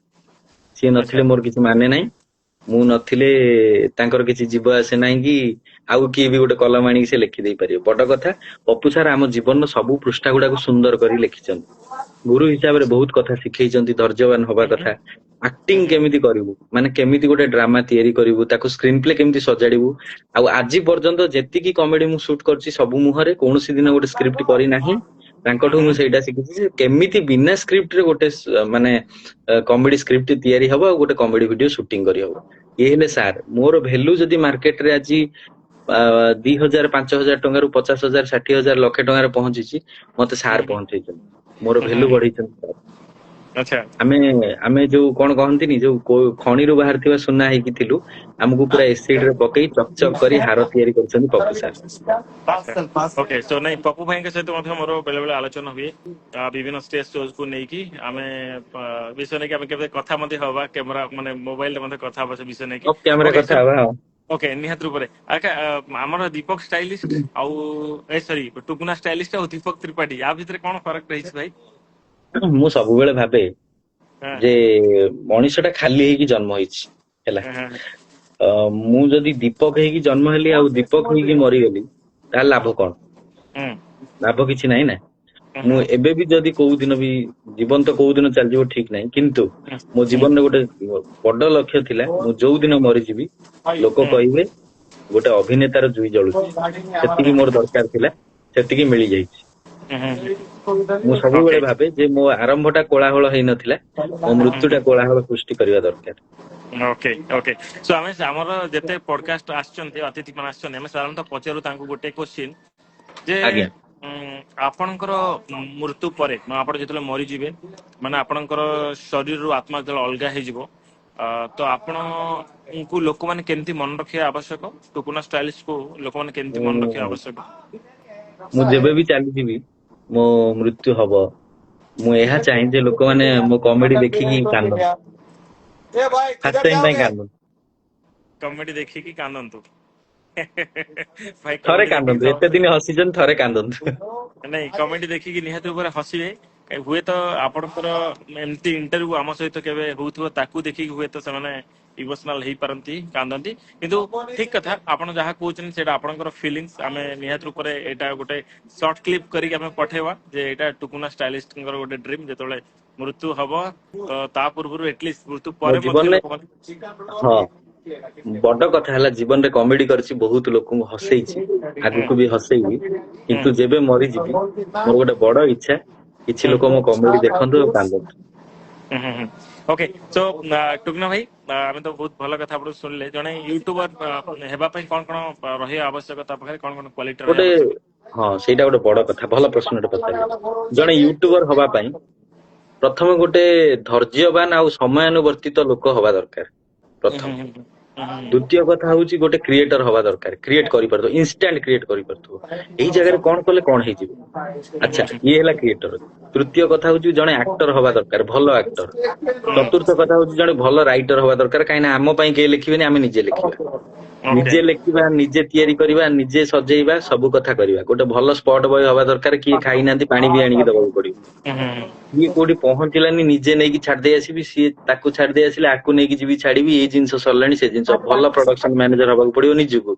ସିଏ ନଥିଲେ ମୋର କିଛି ମାନେ ନାହିଁ, ମୁଁ ନଥିଲେ ତାଙ୍କର କିଛି ଯିବ ଆସେ ନାହିଁ, କି ଆଉ କିଏ ବି ଗୋଟେ କଲମ ଆଣିକି ସେ ଲେଖିଦେଇ ପାରିବ। ବଡ କଥା, ପପୁ ସାର୍ ଆମ ଜୀବନର ସବୁ ପୃଷ୍ଠା ଗୁଡାକୁ ସୁନ୍ଦର କରି ଲେଖିଛନ୍ତି। ଗୁରୁ ହିସାବରେ ବହୁତ କଥା ଶିଖେଇଛନ୍ତି, ଧୈର୍ଯ୍ୟବାନ ହବା କଥା, ଆକ୍ଟିଂ କେମିତି କରିବୁ, ମାନେ କେମିତି ଗୋଟେ ଡ୍ରାମା ତିଆରି କରିବୁ, ତାକୁ ସ୍କ୍ରିନ୍ ପ୍ଲେ କେମିତି ସଜାଡିବୁ। ଆଉ ଆଜି ପର୍ଯ୍ୟନ୍ତ ଯେତିକି କମେଡି ମୁଁ ସୁଟ୍ କରିଛି ସବୁ ମୁହଁରେ, କୌଣସି ଦିନ ଗୋଟେ ସ୍କ୍ରିପ୍ଟ କରିନାହିଁ। ତାଙ୍କଠୁ ମୁଁ ସେଇଟା ଶିଖିଛି ଯେ କେମିତି ବିନା ସ୍କ୍ରିପ୍ଟରେ ଗୋଟେ ମାନେ କମେଡି ସ୍କ୍ରିପ୍ଟ ତିଆରି ହବ ଆଉ ଗୋଟେ କମେଡି ଭିଡିଓ ସୁଟିଂ କରିହବ। ଇଏ ହେଲେ ସାର୍। ମୋର ଭ୍ୟାଲୁ ଯଦି ମାର୍କେଟରେ ଆଜି 2000 5000 ଟଙ୍କାରୁ 50,000 60,000 ଲକ୍ଷେ ଟଙ୍କାରେ ପହଞ୍ଚିଛି, ମତେ ସାର୍ ପହଞ୍ଚେଇଛନ୍ତି, ମୋର ଭ୍ୟାଲୁ ବଢେଇଛନ୍ତି ସାର୍। ଆମେ ଆମେ ଯୋଉ କଣ କହନ୍ତିନି, ଯୋଉ ଖଣିରୁ ବାହାରିଥିବା ସୁନା ହେଇକି ଥିଲୁ, ଆମକୁ ପୁରା ଏସିଡ ରେ ପକେଇ ଚକ ଚକ କରି ହାର ତିଆରି କରିଛନ୍ତି ପପୁ ସାର୍। ଓକେ, ସୋ ନାଇଁ, ପପୁ ଭାଇଙ୍କ ସହିତ ମଧ୍ୟ ମୋର ବେଳେ ବେଳେ ଆଲୋଚନା ହୁଏ ବିଭିନ୍ନ ଷ୍ଟେଜ ଶୋଜ କୁ ନେଇକି। ଆମେ ବିଷୟ ନେଇକି ଆମେ କେବେ କଥା ମଧ୍ୟ ହବା, କ୍ୟାମେରା ମାନେ ମୋବାଇଲରେ ମଧ୍ୟ କଥା ହବା ସେ ବିଷୟ ନେଇକି। ଅଫ୍ କ୍ୟାମେରା କଥା ହବା। ଓକେ, ନିହାତି ରୂପରେ। ଆଚ୍ଛା, ଆମର ଦୀପକ ଷ୍ଟାଇଲିଷ୍ଟ ଆଉ ଏ ସରି ଟୁକୁନା ଷ୍ଟାଇଲିଷ୍ଟ ଆଉ ଦୀପକ ତ୍ରିପାଠୀ, ୟା ଭିତରେ କଣ ଫରକ ରହିଛି ଭାଇ? ମୁଁ ସବୁବେଳେ ଭାବେ ଯେ ମଣିଷ ଟା ଖାଲି ହେଇକି ଜନ୍ମ ହେଇଛି, ହେଲା। ମୁଁ ଯଦି ଦୀପକ ହେଇକି ଜନ୍ମ ହେଲି ଆଉ ଦୀପକ ହେଇକି ମରିଗଲି, ତାହେଲେ ଲାଭ କଣ? ଲାଭ କିଛି ନାହିଁ ନା। ମୁଁ ଏବେ ବି ଯଦି କୋଉ ଦିନ ବି ଜୀବନ ତ କୋଉ ଦିନ ଚାଲିଯିବ ଠିକ ନାହିଁ, କିନ୍ତୁ ମୋ ଜୀବନରେ ଗୋଟେ ବଡ ଲକ୍ଷ୍ୟ ଥିଲା, ମୁଁ ଯୋଉ ଦିନ ମରିଯିବି ଲୋକ କହିବେ ଗୋଟେ ଅଭିନେତାର ଜୁଇ ଜଳୁଛି। ସେତିକି ମୋର ଦରକାର ଥିଲା, ସେତିକି ମିଳିଯାଇଛି। ମୁଁ ସବୁବେଳେ ଭାବେ ଯେ ମୋ ଆରମ୍ଭଟା କୋଳାହଳ ହେଇନଥିଲା, ମୋ ମୃତ୍ୟୁଟା କୋଳାହଳ ସୃଷ୍ଟି କରିବା ଦରକାର। ଓକେ ଓକେ, ସୋ ଆମେ ଆମର ଯେତେ ପଡକାଷ୍ଟ ଆସିଛନ୍ତି, ଅତିଥି ମାନେ ଆସିଛନ୍ତି, ଆମେ ସାଧାରଣତଃ ପଚାରୁ ତାଙ୍କୁ ଗୋଟେ କ୍ୱେଶ୍ଚିନ୍ ଯେ ଆପଣଙ୍କର ମୃତ୍ୟୁ ପରେ, ଆପଣ ଯେତେବେଳେ ମରିଯିବେ, ମାନେ ଆପଣଙ୍କର ଶରୀରରୁ ଆତ୍ମା ଯେତେବେଳେ ଅଲଗା ହେଇଯିବ, ତ ଆପଣଙ୍କୁ ଲୋକମାନେ କେମିତି ମନେ ରଖିବା ଆବଶ୍ୟକ? ଟୁକୁନା ଷ୍ଟାଇଲିଶ କୁ ଲୋକମାନେ କେମିତି ମନେ ରଖିବା ଆବଶ୍ୟକ? ମୁଁ ଯେବେ ବି ଚାଲିଯିବି, ମୋ ମୃତ୍ୟୁ ହବ, ମୁଁ ଏହା ଚାହେଁ ଯେ ଲୋକମାନେ ମୋ କମେଡି ଦେଖିକି କାନ୍ଦନ୍ତୁ, ଫାର୍ଷ୍ଟ ଟାଇମ ପାଇଁ କାନ୍ଦନ୍ତୁ। କମେଡି ଦେଖିକି କାନ୍ଦନ୍ତୁ ଭାଇ। ଥରେ କମେଡି ଦେଖିକି କାନ୍ଦନ୍ତୁ, ଏତେ ଦିନ ହସିଛନ୍ତି, ଥରେ କାନ୍ଦନ୍ତୁ। ନାଇଁ, କମେଡି ଦେଖିକି ନିହାତି ଉପରେ ହସିବେ। ହୁଏତ ଆପଣଙ୍କର ଏମିତି ଇଣ୍ଟରଭ୍ୟୁ ଆମ ସହିତ କେବେ ହଉଥିବ, ତାକୁ ଦେଖିକି ହୁଏତ ସେମାନେ ଇମୋସନାଲ ହେଇପାରନ୍ତି, କାନ୍ଦନ୍ତି। କିନ୍ତୁ ଠିକ କଥା, ଆପଣ ଯାହା କହୁଛନ୍ତି ସେଇଟା ଆପଣଙ୍କର ଫିଲିଙ୍ଗସ। ଆମେ ନିହାତି ରୂପରେ ଏଇଟା ଗୋଟେ ସର୍ଟ କ୍ଲିପ କରିକି ଆମେ ପଠେଇବା ଯେ ଏଇଟା ଟୁକୁନା ଷ୍ଟାଇଲିଷ୍ଟଙ୍କର ଗୋଟେ ଡ୍ରିମ୍, ଯେତେବେଳେ ମୃତ୍ୟୁ ହବ ତ ତା ପୂର୍ବରୁ ଆଟଲିଷ୍ଟ ମୃତ୍ୟୁ ମୋ ପରେ ମଧ୍ୟ ଜୀବନରେ ଲୋକମାନେ ହଁ, ବଡ କଥା ହେଲା ଜୀବନରେ କମେଡି କରିଛି, ବହୁତ ଲୋକଙ୍କୁ ହସେଇଛି, ଆଗକୁ ବି ହସେଇବି। କିନ୍ତୁ ଯେବେ ମରିଯିବି, ମୋର ଗୋଟେ ବଡ ଇଚ୍ଛା, କିଛି ଲୋକ ମୋ କମେଡି ଦେଖନ୍ତୁ ଆଉ କାନ୍ଦନ୍ତୁ। ଓକେ, ସୋ ଟୁକୁନା ଭାଇ, ଆମେ ତ ବହୁତ ଭଲ କଥା ଆପଣ ଶୁଣିଲେ। ଜଣେ ୟୁଟ୍ୟୁବର ହେବା ପାଇଁ କଣ କଣ ରହିବା ଆବଶ୍ୟକ, ତା ପାଖରେ କଣ କଣ କ୍ୱାଲିଟି ରହିବା ଗୋଟେ ଆବଶ୍ୟକ? ହଁ, ସେଇଟା ଗୋଟେ ବଡ କଥା, ଭଲ ପ୍ରଶ୍ନଟେ ପଚାରିଲେ। ଜଣେ ୟୁଟ୍ୟୁବର ହବା ପାଇଁ ପ୍ରଥମେ ଗୋଟେ ଧୈର୍ଯ୍ୟବାନ ଆଉ ସମୟାନୁବର୍ତ୍ତିତ ଲୋକ ହବା ଦରକାର ପ୍ରଥମ। ଦ୍ୱିତୀୟ କଥା ହଉଛି ଗୋଟେ କ୍ରିଏଟର ହବା ଦରକାର, କ୍ରିଏଟ କରିପାରୁଥିବ, ଇନଷ୍ଟାଣ୍ଟ କ୍ରିଏଟ କରିପାରୁଥିବ, ଏଇ ଜାଗାରେ କଣ କଲେ କଣ ହେଇଯିବ। ଆଚ୍ଛା, ଇଏ ହେଲା କ୍ରିଏଟର। ତୃତୀୟ କଥା ହଉଛି ଜଣେ ଆକ୍ଟର ହବା ଦରକାର, ଭଲ ଆକ୍ଟର। ଚତୁର୍ଥ କଥା ହଉଛି ଜଣେ ଭଲ ରାଇଟର ହବା ଦରକାର, କାହିଁକି ନା ଆମ ପାଇଁ କେହି ଲେଖିବେନି, ଆମେ ନିଜେ ଲେଖିବା। ନିଜେ ଲେଖିବା, ନିଜେ ତିଆରି କରିବା, ନିଜେ ସଜେଇବା, ସବୁ କଥା କରିବା। ଗୋଟେ ଭଲ ସ୍ପଟ ବୟ ହବା ଦରକାର। କିଏ ଖାଇନାହାନ୍ତି, ପାଣି ବି ଆଣିକି ଦବାକୁ ପଡିବ। କିଏ କୋଉଠି ପହଞ୍ଚିଲାନି, ନିଜେ ନେଇକି ଛାଡିଦେଇ ଆସିବି। ସିଏ ତାକୁ ଛାଡିଦେଇ ଆସିଲେ ଆକୁ ନେଇକି ଯିବି ଛାଡିବି, ଏଇ ଜିନିଷ ସରିଲାଣି, ସେ ଜିନିଷ। ଭଲ ପ୍ରଡକ୍ସନ ମ୍ୟାନେଜର ହବାକୁ ପଡିବ ନିଜକୁ।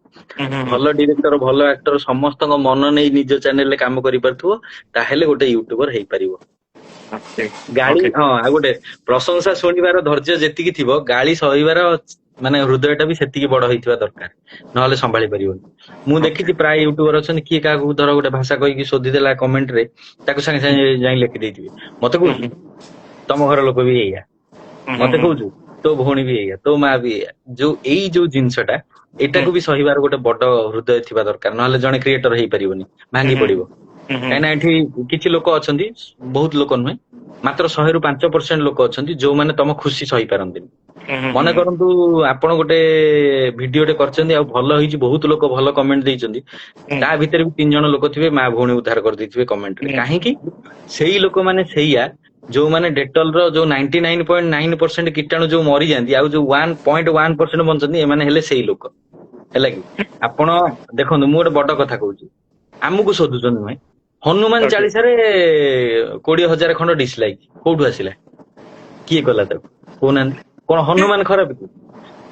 ଭଲ ଡିରେକ୍ଟର, ଭଲ ଆକ୍ଟର, ସମସ୍ତଙ୍କ ମନ ନେଇ ନିଜ ଚ୍ୟାନେଲରେ କାମ କରିପାରୁଥିବ, ତାହେଲେ ଗୋଟେ ୟୁଟ୍ୟୁବର ହେଇପାରିବ। ଗାଳି ହଁ, ଆଉ ଗୋଟେ ପ୍ରଶଂସା ଶୁଣିବାର ଧୈର୍ଯ୍ୟ ଯେତିକି ଥିବ, ଗାଳି ସହିବାର ମାନେ ହୃଦୟ ଟା ବି ସେତିକି ବଡ ହେଇଥିବା ଦରକାର, ନହେଲେ ସମ୍ଭାଳି ପାରିବନି। ମୁଁ ଦେଖିଛି ପ୍ରାୟ ୟୁଟ୍ୟୁବର ଅଛନ୍ତି, କିଏ କାହାକୁ ଧର ଗୋଟେ ଭାଷା କହିକି ଶୋଧିଦେଲା କମେଣ୍ଟ ରେ, ତାକୁ ସାଙ୍ଗେ ସାଙ୍ଗେ ଯାଇ ଲେଖିଦେଇଥିବେ, ମତେ କହୁଛୁ, ତମ ଘର ଲୋକ ବି ଏଇଆ, ମତେ କହୁଛୁ, ତୋ ଭଉଣୀ ବି ଏଇଆ, ତୋ ମା ବି ଏଇଆ। ଯୋଉ ଏଇ ଯୋଉ ଜିନିଷଟା, ଏଇଟାକୁ ବି ସହିବାର ଗୋଟେ ବଡ ହୃଦୟ ଥିବା ଦରକାର, ନହେଲେ ଜଣେ କ୍ରିଏଟର ହେଇପାରିବନି, ଭାଙ୍ଗି ପଡିବ। କାହିଁକିନା ଏଠି କିଛି ଲୋକ ଅଛନ୍ତି, ବହୁତ ଲୋକ ନୁହେଁ, ମାତ୍ର 100ରୁ 5% ଲୋକ ଅଛନ୍ତି ଯୋଉମାନେ ତମ ଖୁସି ସହିପାରନ୍ତିନି। ମନେ କରନ୍ତୁ ଆପଣ ଗୋଟେ ଭିଡିଓଟେ କରିଛନ୍ତି ଆଉ ଭଲ ହେଇଛି, ବହୁତ ଲୋକ ଭଲ କମେଣ୍ଟ ଦେଇଛନ୍ତି, ତା ଭିତରେ ବି ତିନି ଜଣ ଲୋକ ଥିବେ ମା ଭଉଣୀ ଉଦ୍ଧାର କରିଦେଇଥିବେ କମେଣ୍ଟରେ। କାହିଁକି? ସେଇ ଲୋକମାନେ ସେଇଆ ଯୋଉମାନେ ଡେଟଲ ର ଯୋଉ 99.9% କୀଟାଣୁ ଯୋଉ ମରିଯାଆନ୍ତି ଆଉ ଯୋଉ 1.1% ବଞ୍ଚନ୍ତି, ଏମାନେ ହେଲେ ସେଇ ଲୋକ। ହେଲା କି? ଆପଣ ଦେଖନ୍ତୁ, ମୁଁ ଗୋଟେ ବଡ କଥା କହୁଛି, ଆମକୁ ଶୋଧୁଛନ୍ତି ନୁହେଁ, ହନୁମାନ ଚାଳିଶାରେ 20,000 ଖଣ୍ଡ ଡିସଲାଇକ୍ କୋଉଠୁ ଆସିଲା? କିଏ କଲା ତାକୁ କହୁନାହାନ୍ତି? କଣ ହନୁମାନ ଖରାପ କି?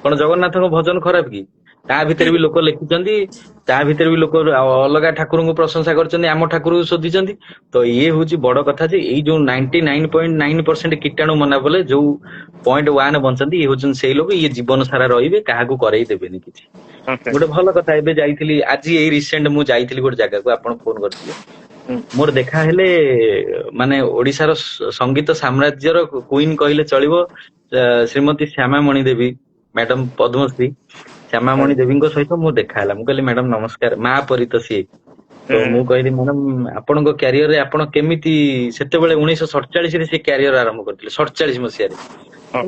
କଣ ଜଗନ୍ନାଥଙ୍କ ଭଜନ ଖରାପ କି? ତା ଭିତରେ ବି ଲୋକ ଲେଖିଛନ୍ତି, ତା ଭିତରେ ବି ଲୋକ ଅଲଗା ଠାକୁରଙ୍କୁ ପ୍ରଶଂସା କରିଛନ୍ତି, ଆମ ଠାକୁରଙ୍କୁ ଶୋଧିଛନ୍ତି। ତ ଇଏ ହଉଛି ବଡ କଥା ଯେ ଏଇ ଯୋଉ 99.9% କୀଟାଣୁ ମନା କଲେ ଯୋଉ 0.1 ବଞ୍ଚନ୍ତି, ଇଏ ହଉଛନ୍ତି ସେଇ ଲୋକ। ଇଏ ଜୀବନ ସାରା ରହିବେ, କାହାକୁ କରେଇ ଦେବେନି କିଛି। ଗୋଟେ ଭଲ କଥା, ଏବେ ଯାଇଥିଲି ଆଜି, ଏଇ ରିସେଣ୍ଟ ମୁଁ ଯାଇଥିଲି ଗୋଟେ ଜାଗାକୁ, ଆପଣ ଫୋନ କରିଥିଲେ। ମୋର ଦେଖା ହେଲେ ମାନେ ଓଡିଶାର ସଙ୍ଗୀତ ସାମ୍ରାଜ୍ୟର କୁଇନ କହିଲେ ଚଳିବ, ଶ୍ରୀମତୀ ଶ୍ୟାମାମଣି ଦେବୀ ମ୍ୟାଡମ, ପଦ୍ମଶ୍ରୀ ଶ୍ୟାମାମଣି ଦେବୀଙ୍କ ସହିତ ମୁଁ ଦେଖା ହେଲା। ମୁଁ କହିଲି, ମ୍ୟାଡମ ନମସ୍କାର। ମା ପରି ତ ସିଏ। ତ ମୁଁ କହିଲି, ମ୍ୟାଡମ, ଆପଣଙ୍କ କ୍ୟାରିୟରରେ ଆପଣ କେମିତି, ସେତେବେଳେ 1947ରେ ସେ କ୍ୟାରିୟର ଆରମ୍ଭ କରିଥିଲେ, 47 ମସିହାରେ।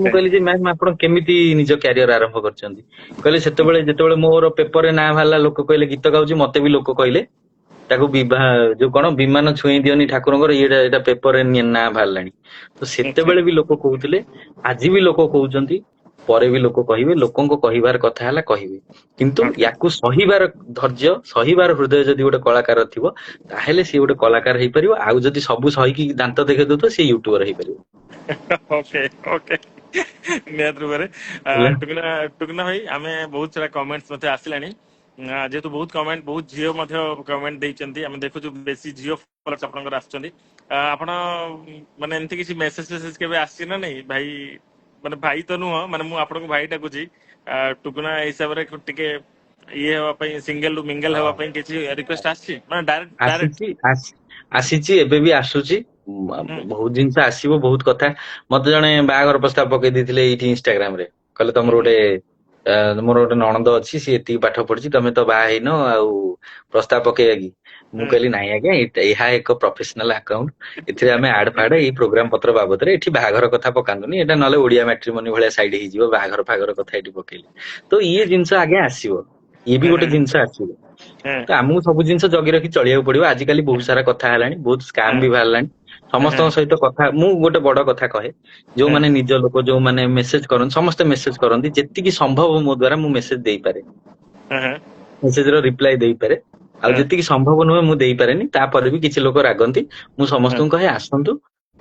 ମୁଁ କହିଲି ଯେ ମ୍ୟାମ, ଆପଣ କେମିତି ନିଜ କ୍ୟାରିୟର ଆରମ୍ଭ କରିଛନ୍ତି? କହିଲେ, ସେତେବେଳେ ଯେତେବେଳେ ମୋର ପେପରରେ ନାଁ ବାହାରିଲା, ଲୋକ କହିଲେ ଗୀତ ଗାଉଛି, ମତେ ବି ଲୋକ କହିଲେ ତାକୁ ବିବାହ ଯୋଉ କଣ ବିମାନ ଛୁଏଁ ଦିଅନି ଠାକୁରଙ୍କର, ଇଏଟା ଏଇଟା ପେପରରେ ନାଁ ବାହାରିଲାଣି। ତ ସେତେବେଳେ ବି ଲୋକ କହୁଥିଲେ, ଆଜି ବି ଲୋକ କହୁଛନ୍ତି, ପରେ ବି ଲୋକ କହିବେ। ଲୋକଙ୍କ କହିବାର କଥା ହେଲା କହିବେ, କିନ୍ତୁ ୟାକୁ ସହିବାର ଧୈର୍ଯ୍ୟ, ସହିବାର ହୃଦୟ ଯଦି ଗୋଟେ କଳାକାର ଥିବ, ତାହେଲେ ସିଏ ଗୋଟେ କଳାକାର ହେଇପାରିବ। ଆଉ ଯଦି ସବୁ ସହିକି ଦାନ୍ତ ଦେଖେଇ ଦଉଥିବ, ସିଏ ୟୁଟ୍ୟୁବର ହେଇପାରିବ। ଓକେ ଓକେ ନିହାତି ରୂପରେ। ଟୁକୁନା, ଟୁକୁନା ଭାଇ, ଆମେ ବହୁତ ସାରା କମେଣ୍ଟସ ମଧ୍ୟ ଆସିଲାଣି। ଯେହେତୁ ବହୁତ କମେଣ୍ଟ, ବହୁତ ଝିଅ ମଧ୍ୟ କମେଣ୍ଟ ଦେଇଛନ୍ତି, ଆମେ ଦେଖୁଛୁ ବେଶୀ ଝିଅ ଫଲୋଅର୍ସ ଆପଣଙ୍କର ଆସୁଛନ୍ତି। ଆପଣ ମାନେ ଏମିତି କିଛି ମେସେଜ ଫେସେଜ କେବେ ଆସିଛି ନା ନାଇଁ? ଭାଇ, ମାନେ ଭାଇ ତ ନୁହଁ, ମାନେ ମୁଁ ଆପଣଙ୍କୁ ଭାଇ ଡାକୁଛି, ଟୁକୁନା ହିସାବରେ ଟିକେ ଇଏ ହେବା ପାଇଁ, ସିଙ୍ଗଲ ରୁ ମିଙ୍ଗଲ ହେବା ପାଇଁ କିଛି ରିକ୍ୱେଷ୍ଟ ଆସିଛି, ମାନେ ଡାଇରେକ୍ଟ ଡାଇରେକ୍ଟ? ଆସିଛି, ଆସିଛି, ଏବେ ବି ଆସୁଛି। ବହୁତ ଜିନିଷ ଆସିବ, ବହୁତ କଥା। ମତେ ଜଣେ ବାହାଘର ପ୍ରସ୍ତାବ ପକେଇ ଦେଇଥିଲେ ଏଇଠି ଇନଷ୍ଟାଗ୍ରାମ ରେ, କହିଲେ ତମର ଗୋଟେ ମୋର ଗୋଟେ ନଣନ୍ଦ ଅଛି, ସିଏ ଏତିକି ପାଠ ପଢିଛି, ତମେ ତ ବାହା ହେଇନ ଆଉ ପ୍ରସ୍ତାବ ପକେଇବା କି? ମୁଁ କହିଲି ନାଇଁ ଆଜ୍ଞା, ଏହା ଏକ ପ୍ରଫେସନାଲ ଆକାଉଣ୍ଟ, ଏଥିରେ ଆମେ ଆଡ ଫାଡ ଏଇ ପ୍ରୋଗ୍ରାମ ପତ୍ର ବାବଦରେ ଏଠି ବାହାଘର କଥା ପକାନ୍ତୁନି, ଏଇଟା ନହେଲେ ଓଡିଆ ମ୍ୟାଟ୍ରିମନି ଭଳିଆ ସାଇଡ ହେଇଯିବ ବାହାଘର ଫାଘର କଥା ଏଠି ପକେଇଲେ। ତ ଇଏ ଜିନିଷ ଆଜ୍ଞା ଆସିବ, ଇଏ ବି ଗୋଟେ ଜିନିଷ ଆସିବ। ତ ଆମକୁ ସବୁ ଜିନିଷ ଜଗି ରଖି ଚଳିବାକୁ ପଡିବ। ଆଜିକାଲି ବହୁତ ସାରା କଥା ହେଲାଣି, ବହୁତ ସ୍କାମ ବି ବାହାରିଲାଣି। ସମସ୍ତଙ୍କ ସହିତ କଥା, ମୁଁ ଗୋଟେ ବଡ କଥା କହେ, ଯୋଉମାନେ ନିଜ ଲୋକ, ଯୋଉମାନେ ମେସେଜ କରନ୍ତି, ସମସ୍ତେ ମେସେଜ କରନ୍ତି, ଯେତିକି ସମ୍ଭବ ମୋ ଦ୍ଵାରା ମୁଁ ମେସେଜ ଦେଇପାରେ, ମେସେଜ ର ରିପ୍ଲାଏ ଦେଇପାରେ, ଆଉ ଯେତିକି ସମ୍ଭବ ନୁହେଁ ମୁଁ ଦେଇପାରେନି। ତାପରେ ବି କିଛି ଲୋକ ରାଗନ୍ତି। ମୁଁ ସମସ୍ତଙ୍କୁ କହେ ଆସନ୍ତୁ,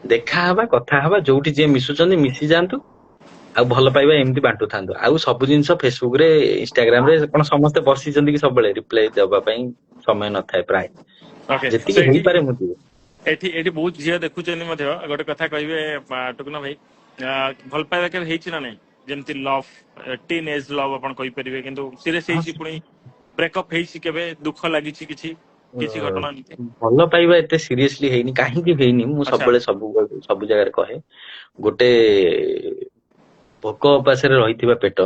ଦେଖା ହବା, କଥା ହବା, ଯୋଉଠି ଯିଏ ମିଶୁଛନ୍ତି ମିଶି ଯାଆନ୍ତୁ, ଆଉ ଭଲ ପାଇବା ଏମିତି ବାଣ୍ଟୁଥାନ୍ତୁ। ଆଉ ସବୁ ଜିନିଷ ଫେସବୁକ ରେ, ଇନଷ୍ଟାଗ୍ରାମ ରେ କଣ ସମସ୍ତେ ବସିଛନ୍ତି କି ସବୁବେଳେ ରିପ୍ଲାଏ ଦେବା ପାଇଁ? ସମୟ ନଥାଏ ପ୍ରାୟ। ଯେତିକି ହେଇପାରେ ମୁଁ ଦିଏ। ଏଠି ଏଠି ବହୁତ ଝିଅ ଦେଖୁଛନ୍ତି ମଧ୍ୟ। ଗୋଟେ କଥା କହିବେ ଟୁକୁନା ଭାଇ, ଭଲ ପାଇବା କେବେ ହେଇଛି ନା ନାଇଁ? ଯେମିତି ଲଭ୍, ଟିନ୍ ଏଜ୍ ଲଭ୍ ଆପଣ କହିପାରିବେ, କିନ୍ତୁ ସିରିୟସ ହେଇଛି, ପୁଣି ବ୍ରେକଅପ୍ ହେଇଛି କେବେ, ଦୁଃଖ ଲାଗିଛି କିଛି କିଛି ଘଟଣା ଏମିତି? ଭଲ ପାଇବା ଏତେ ସିରିୟସଲି ହେଇନି। କାହିଁକି ହେଇନି? ମୁଁ ସବୁବେଳେ ସବୁ ସବୁ ଜାଗାରେ କହେ, ଗୋଟେ ଭୋକ ଉପାସରେ ରହିଥିବା ପେଟ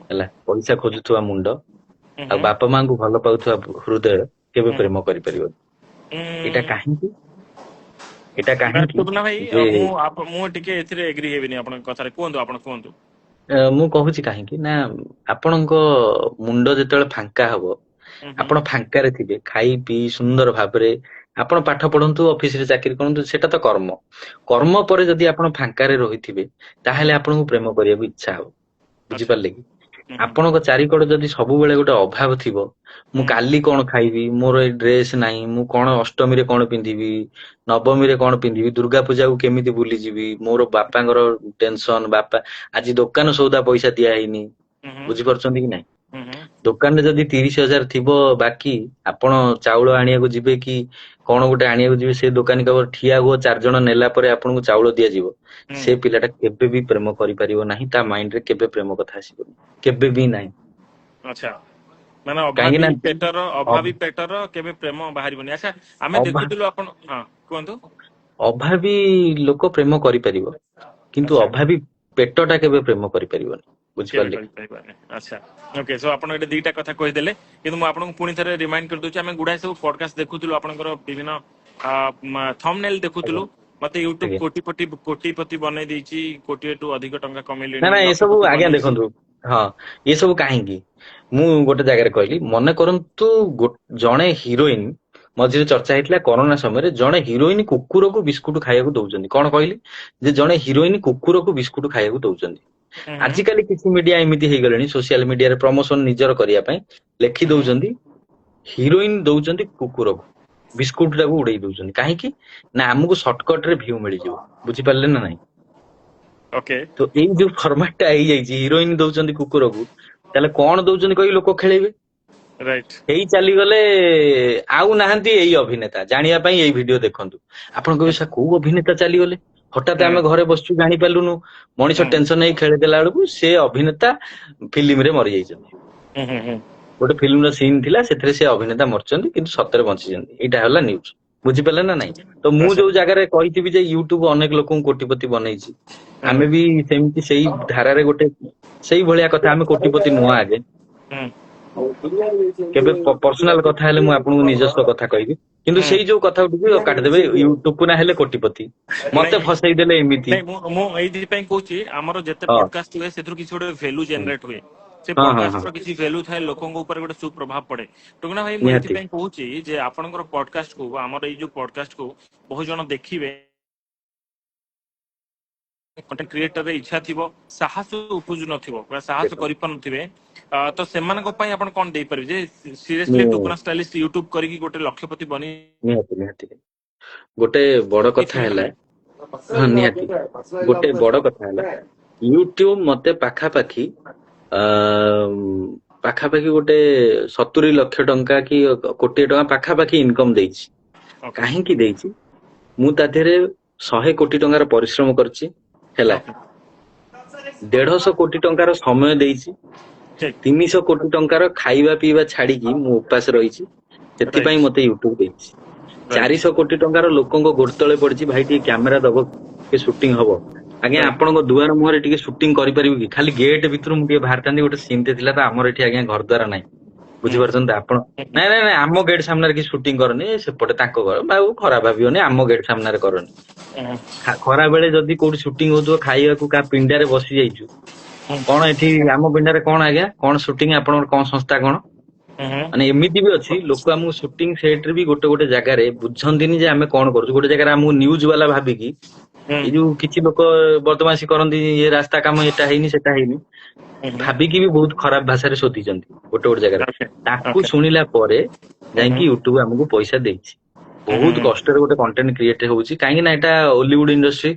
ହେଲା, ପଇସା ଖୋଜୁଥିବା ମୁଣ୍ଡ ଆଉ ବାପା ମାଙ୍କୁ ଭଲ ପାଉଥିବା ହୃଦୟ କେବେ ପ୍ରେମ କରିପାରିବନି। ଏଇଟା କାହିଁକି? ଏଇଟା କାହିଁକି? ଟୁକୁନା ଭାଇ, ମୁଁ ଟିକେ ଏଥିରେ ଏଗ୍ରି ହେବିନି ଆପଣଙ୍କ କଥାରେ। କୁହନ୍ତୁ, ଆପଣ କୁହନ୍ତୁ। ମୁଁ କହୁଛି କାହିଁକି ନା, ଆପଣଙ୍କ ମୁଣ୍ଡ ଯେତେବେଳେ ଫାଙ୍କା ହବ, ଆପଣ ଫାଙ୍କାରେ ଥିବେ, ଖାଇ ପିଇ ସୁନ୍ଦର ଭାବରେ ଆପଣ ପାଠ ପଢନ୍ତୁ, ଅଫିସରେ ଚାକିରି କରନ୍ତୁ, ସେଟା ତ କର୍ମ। କର୍ମ ପରେ ଯଦି ଆପଣ ଫାଙ୍କାରେ ରହିଥିବେ, ତାହେଲେ ଆପଣଙ୍କୁ ପ୍ରେମ କରିବାକୁ ଇଚ୍ଛା ହବ। ବୁଝିପାରିଲେ କି? ଆପଣଙ୍କ ଚାରିକଡ ଯଦି ସବୁବେଳେ ଗୋଟେ ଅଭାବ ଥିବ, ମୁଁ କାଲି କଣ ଖାଇବି, ମୋର ଏଇ ଡ୍ରେସ ନାହିଁ, ମୁଁ କଣ ଅଷ୍ଟମୀରେ କଣ ପିନ୍ଧିବି, ନବମୀରେ କଣ ପିନ୍ଧିବି, ଦୁର୍ଗା ପୂଜାକୁ କେମିତି ବୁଲିଯିବି, ମୋର ବାପାଙ୍କର ଟେନସନ, ବାପା ଆଜି ଦୋକାନ ସଉଦା ପଇସା ଦିଆ ହେଇନି, ବୁଝିପାରୁଛନ୍ତି କି ନାଇଁ? ଦୋକାନରେ ଯଦି 30,000 ଥିବ ବାକି, ଆପଣ ଚାଉଳ ଆଣିବାକୁ ଯିବେ କି କଣ ଗୋଟେ ଆଣିବାକୁ ଯିବେ, ସେ ଦୋକାନୀ କହିବ ଠିଆ ହୁଅ, ଚାରି ଜଣ ନେଲା ପରେ ଆପଣଙ୍କୁ ଚାଉଳ ଦିଆଯିବ। ସେ ପିଲାଟା କେବେ ବି ପ୍ରେମ କରିପାରିବ ନାହିଁ, ତା ମାଇଣ୍ଡରେ କେବେ ପ୍ରେମ କଥା ଆସିବନି, କେବେ ବି ନାହିଁ। ଆଚ୍ଛା, ମାନେ କାହିଁକି ଅଭାବୀ ନା ପେଟର, ଅଭାବୀ ପେଟର କେବେ ପ୍ରେମ ବାହାରିବନି। ଆଚ୍ଛା, ଆମେ ଦେଖୁଥିଲୁ ଆପଣ, ହଁ କୁହନ୍ତୁ। ଅଭାବୀ ଲୋକ ପ୍ରେମ କରିପାରିବ, କିନ୍ତୁ ଅଭାବୀ ପେଟଟା କେବେ ପ୍ରେମ କରିପାରିବନି। କେବେ ବୁଝିପାରିଲେ? କରିପାରିବନି। ଆଚ୍ଛା, ଓକେ। ସୋ ଆପଣ ଏଠି ଦିଟା କଥା କହିଦେଲେ, କିନ୍ତୁ ମୁଁ ଆପଣଙ୍କୁ ପୁଣି ଥରେ ରିମାଇଣ୍ଡ କରିଦଉଛି, ଆମେ ଗୁଡାଏ ସବୁ ପଡକାଷ୍ଟ ଦେଖୁଥିଲୁ, ଆପଣଙ୍କର ବିଭିନ୍ନ ଥମ୍ବନେଲ ଦେଖୁଥିଲୁ। ମତେ ୟୁଟ୍ୟୁବ କୋଟିପତି କୋଟିପତି ବନେଇ ଦେଇଛି, କୋଟିଏଠୁ ଅଧିକ ଟଙ୍କା ନା କମେଇଲେଣି, ନା, ଏସବୁ ଲକ୍ଷପତି ଆଜ୍ଞା ବନେଇଛି। ଦେଖନ୍ତୁ, ହଁ, ଏସବୁ କାହିଁକି ମୁଁ ଗୋଟେ ଜାଗାରେ କହିଲି, ମନେ କରନ୍ତୁ ଜଣେ ହିରୋଇନ, ମଝିରେ ଚର୍ଚ୍ଚା ହେଇଥିଲା କରୋନା ସମୟରେ, ଜଣେ ହିରୋଇନ କୁକୁରକୁ ବିସ୍କୁଟ ଖାଇବାକୁ ଦଉଛନ୍ତି। କଣ କହିଲି? ଯେ ଜଣେ ହିରୋଇନ କୁକୁରକୁ ବିସ୍କୁଟ ଖାଇବାକୁ ଦଉଛନ୍ତି। ଆଜିକାଲି କିଛି ମିଡିଆ ଏମିତି ହେଇଗଲେଣି, ସୋସିଆଲ ମିଡିଆରେ ପ୍ରମୋସନ ନିଜର କରିବା ପାଇଁ ଲେଖି ଦଉଛନ୍ତି ହିରୋଇନ ଦଉଛନ୍ତି କୁକୁରକୁ ବିସ୍କୁଟ ଟାକୁ ଉଡେଇ ଦଉଛନ୍ତି। କାହିଁକି ନା ଆମକୁ ସର୍ଟକଟ ରେ ଭ୍ୟୁ ମିଳିଯିବ। ବୁଝିପାରିଲେ ନା ନାଇଁ? ଓକେ। ତ ଏଇ ଯୋଉ ଫର୍ମାଟ ଟା ହେଇଯାଇଛି, ହିରୋଇନ ଦଉଛନ୍ତି କୁକୁରକୁ, ତାହେଲେ କଣ ଦଉଛନ୍ତି କହି ଲୋକ ଖେଳେଇବେ। ହେଇ ଚାଲିଗଲେ, ଆଉ ନାହାନ୍ତି ଏଇ ଅଭିନେତା, ଜାଣିବା ପାଇଁ ଏଇ ଭିଡିଓ ଦେଖନ୍ତୁ। ଆପଣ କହିବେ ସାର୍ କୋଉ ଅଭିନେତା ଚାଲିଗଲେ, ହଠାତ୍ ଆମେ ଘରେ ବସିଛୁ ଜାଣିପାରିଲୁନୁ, ମଣିଷ ଟେନସନ ହେଇ ଖେଳିଦେଲା ବେଳକୁ ସେ ଅଭିନେତା ଫିଲ୍ମରେ ମରିଯାଇଛନ୍ତି। ଗୋଟେ ଫିଲ୍ମର ସିନ୍ ଥିଲା, ସେଥିରେ ସେ ଅଭିନେତା ମରିଛନ୍ତି, କିନ୍ତୁ ସତରେ ବଞ୍ଚିଛନ୍ତି। ଏଇଟା ହେଲା ନ୍ୟୁଜ। ବୁଝିପାରିଲେ ନା ନାଇଁ? ତ ମୁଁ ଯୋଉ ଜାଗାରେ କହିଥିବି ଯେ ୟୁଟ୍ୟୁବ ଅନେକ ଲୋକଙ୍କୁ କୋଟିପତି ବନେଇଛି, ଆମେ ବି ସେମିତି ସେଇ ଧାରାରେ ଗୋଟେ ସେଇ ଭଳିଆ କଥା, ଆମେ କୋଟିପତି ନୁହଁ ଆଗେ। କେବେ ପର୍ସନାଲ କଥା ହେଲେ ମୁଁ ଆପଣଙ୍କୁ ନିଜସ୍ୱ କଥା କହିବି, କିନ୍ତୁ ସେଇ ଯୋଉ କଥା ଟିକେ କାଟିଦେବେ, ୟୁଟ୍ୟୁବ ନା ହେଲେ କୋଟିପତି ମତେ ଫସେଇ ଦେଲେ ଏମିତି। ନାଇଁ, ମୁଁ ଏଇଥିପାଇଁ କହୁଛି, ଆମର ଯେତେ ପଡକାଷ୍ଟ ହୁଏ ସେଥିରୁ କିଛି ଗୋଟେ ଭ୍ୟାଲୁ ଜେନେରେଟ ହୁଏ, ସେ ପଡକାଷ୍ଟ ର କିଛି ଭ୍ୟାଲୁ ଥାଏ, ଲୋକଙ୍କ ଉପରେ ଗୋଟେ ସୁପ୍ରଭାବ ପଡେ। ଟୁକୁନା ଭାଇ, ମୁଁ ଏଇଥିପାଇଁ କହୁଛି ଯେ ଆପଣଙ୍କର ପଡକାଷ୍ଟ କୁ, ଆମର ଏଇ ଯୋଉ ପଡକାଷ୍ଟ କୁ ବହୁ ଜଣ ଦେଖିବେ, କଣ୍ଟେଣ୍ଟ କ୍ରିଏଟର ଇଚ୍ଛା ଥିବ, ସାହସ ଉପୁଜୁ ନଥିବ ବା ସାହସ କରିପାରୁନଥିବେ, ତ ସେମାନଙ୍କ ପାଇଁ ଆପଣ କଣ ଦେଇପାରିବେ ଯେ ସିରିୟସଲି ଟୁକୁନା ଷ୍ଟାଇଲିଶ ୟୁଟ୍ୟୁବ କରିକି ଗୋଟେ ଲକ୍ଷପତି ବନି? ନିହାତି ନିହାତି, ଗୋଟେ ବଡ କଥା ହେଲା, ହଁ ନିହାତି, ଗୋଟେ ବଡ କଥା ହେଲା ୟୁଟ୍ୟୁବ ମତେ ପାଖାପାଖି ପାଖାପାଖି ଗୋଟେ 70 ଲକ୍ଷ ଟଙ୍କା କି କୋଟିଏ ଟଙ୍କା ପାଖାପାଖି ଇନକମ ଦେଇଛି। କାହିଁକି ଦେଇଛି? ମୁଁ ତା ଦେହରେ 100 କୋଟି ଟଙ୍କାର ପରିଶ୍ରମ କରିଛି, ହେଲା, 150 କୋଟି ଟଙ୍କାର ସମୟ ଦେଇଛି, 300 କୋଟି ଟଙ୍କାର ଖାଇବା ପିଇବା ଛାଡିକି ମୁଁ ଉପାସ ରହିଛି, ସେଥିପାଇଁ ମତେ ୟୁଟ୍ୟୁବ ଦେଇଛି। 400 କୋଟି ଟଙ୍କାର ଲୋକଙ୍କ ଗୋଡ ତଳେ ପଡିଛି, ଭାଇ ଟିକେ କ୍ୟାମେରା ଦବ, ଟିକେ ସୁଟିଂ ହବ, ଆଜ୍ଞା ଆପଣଙ୍କ ଦୁଆର ମୁହଁରେ ଟିକେ ସୁଟିଂ କରିପାରିବୁ କି? ଖାଲି ଗେଟ୍ ଭିତରୁ ମୁଁ ଟିକେ ବାହାରିଥାନ୍ତି, ଗୋଟେ ସିନ୍ ଟେ ଥିଲା ତ ଆମର ଏଠି ଆଜ୍ଞା ଘର ଦ୍ୱାର ନାହିଁ, ବୁଝିପାରୁଛନ୍ତି ଆପଣ? ନାଇଁ ନାଇଁ ନାଇଁ, ଆମ ଗେଟ୍ ସାମ୍ନାରେ କିଛି ସୁଟିଂ କରନି, ସେପଟେ ତାଙ୍କ ଘର, ଆଉ ଖରାପ ଭାବିବନି, ଆମ ଗେଟ୍ ସାମ୍ନାରେ କରନି। ଖରା ବେଳେ ଯଦି କୋଉଠି ସୁଟିଂ ହଉଥିବ, ଖାଇବାକୁ କାହା ପିଣ୍ଡାରେ ବସି ଯାଇଛୁ, କଣ ଏଠି ଆମ ପିଣ୍ଡାରେ କଣ ଆଜ୍ଞା କଣ ସୁଟିଂ, ଆପଣଙ୍କର କଣ ସଂସ୍ଥା କଣ? ମାନେ ଏମିତି ବି ଅଛି ଲୋକ ଆମକୁ ସୁଟିଂ ସେଟ୍ ରେ ବି ଗୋଟେ ଗୋଟେ ଜାଗାରେ ବୁଝନ୍ତିନି ଯେ ଆମେ କଣ କରୁଛୁ। ଗୋଟେ ଜାଗାରେ ଆମକୁ ନ୍ୟୁଜ ବାଲା ଭାବିକି, ଏଇ ଯୋଉ କିଛି ଲୋକ ବଦମାସି କରନ୍ତି, ଇଏ ରାସ୍ତା କାମ ଏଟା ହେଇନି ସେଟା ହେଇନି ଭାବିକି ବି ବହୁତ ଖରାପ ଭାଷାରେ ଶୋଧିଛନ୍ତି ଗୋଟେ ଗୋଟେ ଜାଗାରେ। ତାକୁ ଶୁଣିଲା ପରେ ଯାଇକି ୟୁଟ୍ୟୁବ ଆମକୁ ପଇସା ଦେଇଛି। ବହୁତ କଷ୍ଟରେ ଗୋଟେ କଣ୍ଟେଣ୍ଟ କ୍ରିଏଟ ହଉଛି, କାହିଁକି ନା ଏଟା ଓଲିଉଡ ଇଣ୍ଡଷ୍ଟ୍ରି,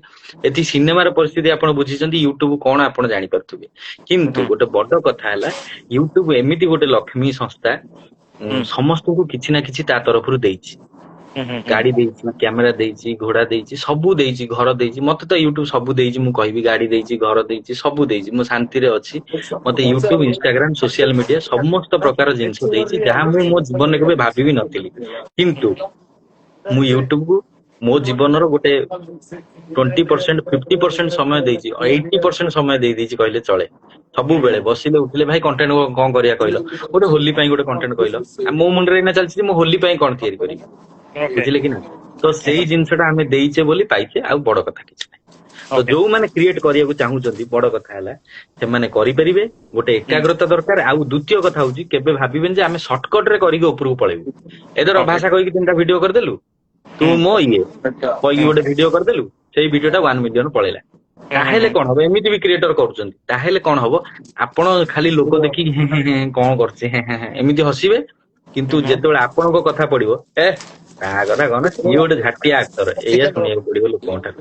ଏଠି ସିନେମାର ପରିସ୍ଥିତି ଆପଣ ବୁଝିଛନ୍ତି, ୟୁଟ୍ୟୁବ କଣ ଆପଣ ଜାଣିପାରୁଥିବେ। କିନ୍ତୁ ଗୋଟେ ବଡ କଥା ହେଲା, ୟୁଟ୍ୟୁବ ଏମିତି ଗୋଟେ ଲକ୍ଷ୍ମୀ ସଂସ୍ଥା, ସମସ୍ତଙ୍କୁ କିଛି ନା କିଛି ତା ତରଫରୁ ଦେଇଛି। ଗାଡି ଦେଇଛି, କ୍ୟାମେରା ଦେଇଛି, ଘୋଡା ଦେଇଛି, ସବୁ ଦେଇଛି, ଘର ଦେଇଛି। ମତେ ତ ୟୁଟ୍ୟୁବ ସବୁ ଦେଇଛି, ମୁଁ କହିବି ଗାଡି ଦେଇଛି, ଘର ଦେଇଛି, ସବୁ ଦେଇଛି, ମୁଁ ଶାନ୍ତିରେ ଅଛି। ମତେ ୟୁଟ୍ୟୁବ, ଇନଷ୍ଟାଗ୍ରାମ, ସୋସିଆଲ ମିଡିଆ ସମସ୍ତ ପ୍ରକାର ଜିନିଷ ଦେଇଛି, ଯାହା ମୁଁ ମୋ ଜୀବନରେ କେବେ ଭାବି ବି ନଥିଲି। କିନ୍ତୁ ମୁଁ ୟୁଟ୍ୟୁବ କୁ ମୋ ଜୀବନର ଗୋଟେ 20%, 50% ସମୟ ଦେଇଛି, 80% ସମୟ ଦେଇ ଦେଇଛି କହିଲେ ଚଳେ। ସବୁବେଳେ ବସିଲେ ଉଠିଲେ ଭାଇ କଣ୍ଟେଣ୍ଟ କଣ କରିବା କହିଲ, ଗୋଟେ ହୋଲି ପାଇଁ ଗୋଟେ କଣ୍ଟେଣ୍ଟ କହିଲ। ଆଉ ମୋ ମୁଣ୍ଡରେ ଏଇନା ଚାଲିଛି ମୁଁ ହୋଲି ପାଇଁ କଣ ତିଆରି କରିବି, ବୁଝିଲେ କି ନା? ତ ସେଇ ଜିନିଷଟା ଆମେ ଦେଇଛେ ବୋଲି ପାଇଛେ, ଆଉ ବଡ କଥା କିଛି ନାହିଁ। ତ ଯୋଉମାନେ କ୍ରିଏଟ କରିବାକୁ ଚାହୁଁଛନ୍ତି, ବଡ କଥା ହେଲା ସେମାନେ କରିପାରିବେ, ଗୋଟେ ଏକାଗ୍ରତା ଦରକାର। ଆଉ ଦ୍ୱିତୀୟ କଥା ହଉଛି କେବେ ଭାବିବେନି ଯେ ଆମେ ସର୍ଟକଟ ରେ କରିକି ଉପରକୁ ପଳେଇବୁ। ଏ ଧର ଭାଷା କହିକି 3ଟା ଭିଡିଓ କରିଦେଲୁ, ତୁ ମୋ ଇଏ କହିକି ଗୋଟେ ଭିଡିଓ କରିଦେଲୁ, ସେଇ ଭିଡିଓଟା 1 ମିଲିୟନ ପଳେଇଲା, ତାହେଲେ କଣ ହବ? ଏମିତି ବି କ୍ରିଏଟର କରୁଛନ୍ତି, ତାହେଲେ କଣ ହବ? ଆପଣ ଖାଲି ଲୋକ ଦେଖିକି ହେଁ ହେଁ ହେଁ କଣ କରୁଛି ହେଁ ହେଁ ହେଁ ଏମିତି ହସିବେ, କିନ୍ତୁ ଯେତେବେଳେ ଆପଣଙ୍କ କଥା ପଡିବ, ଏ ତା କଥା କଣ, ସିଏ ଗୋଟେ ଝାଟିଆ ଆକ୍ଟର, ଏଇଆ ଶୁଣିବାକୁ ପଡିବ ଲୋକଙ୍କ ଠାରୁ।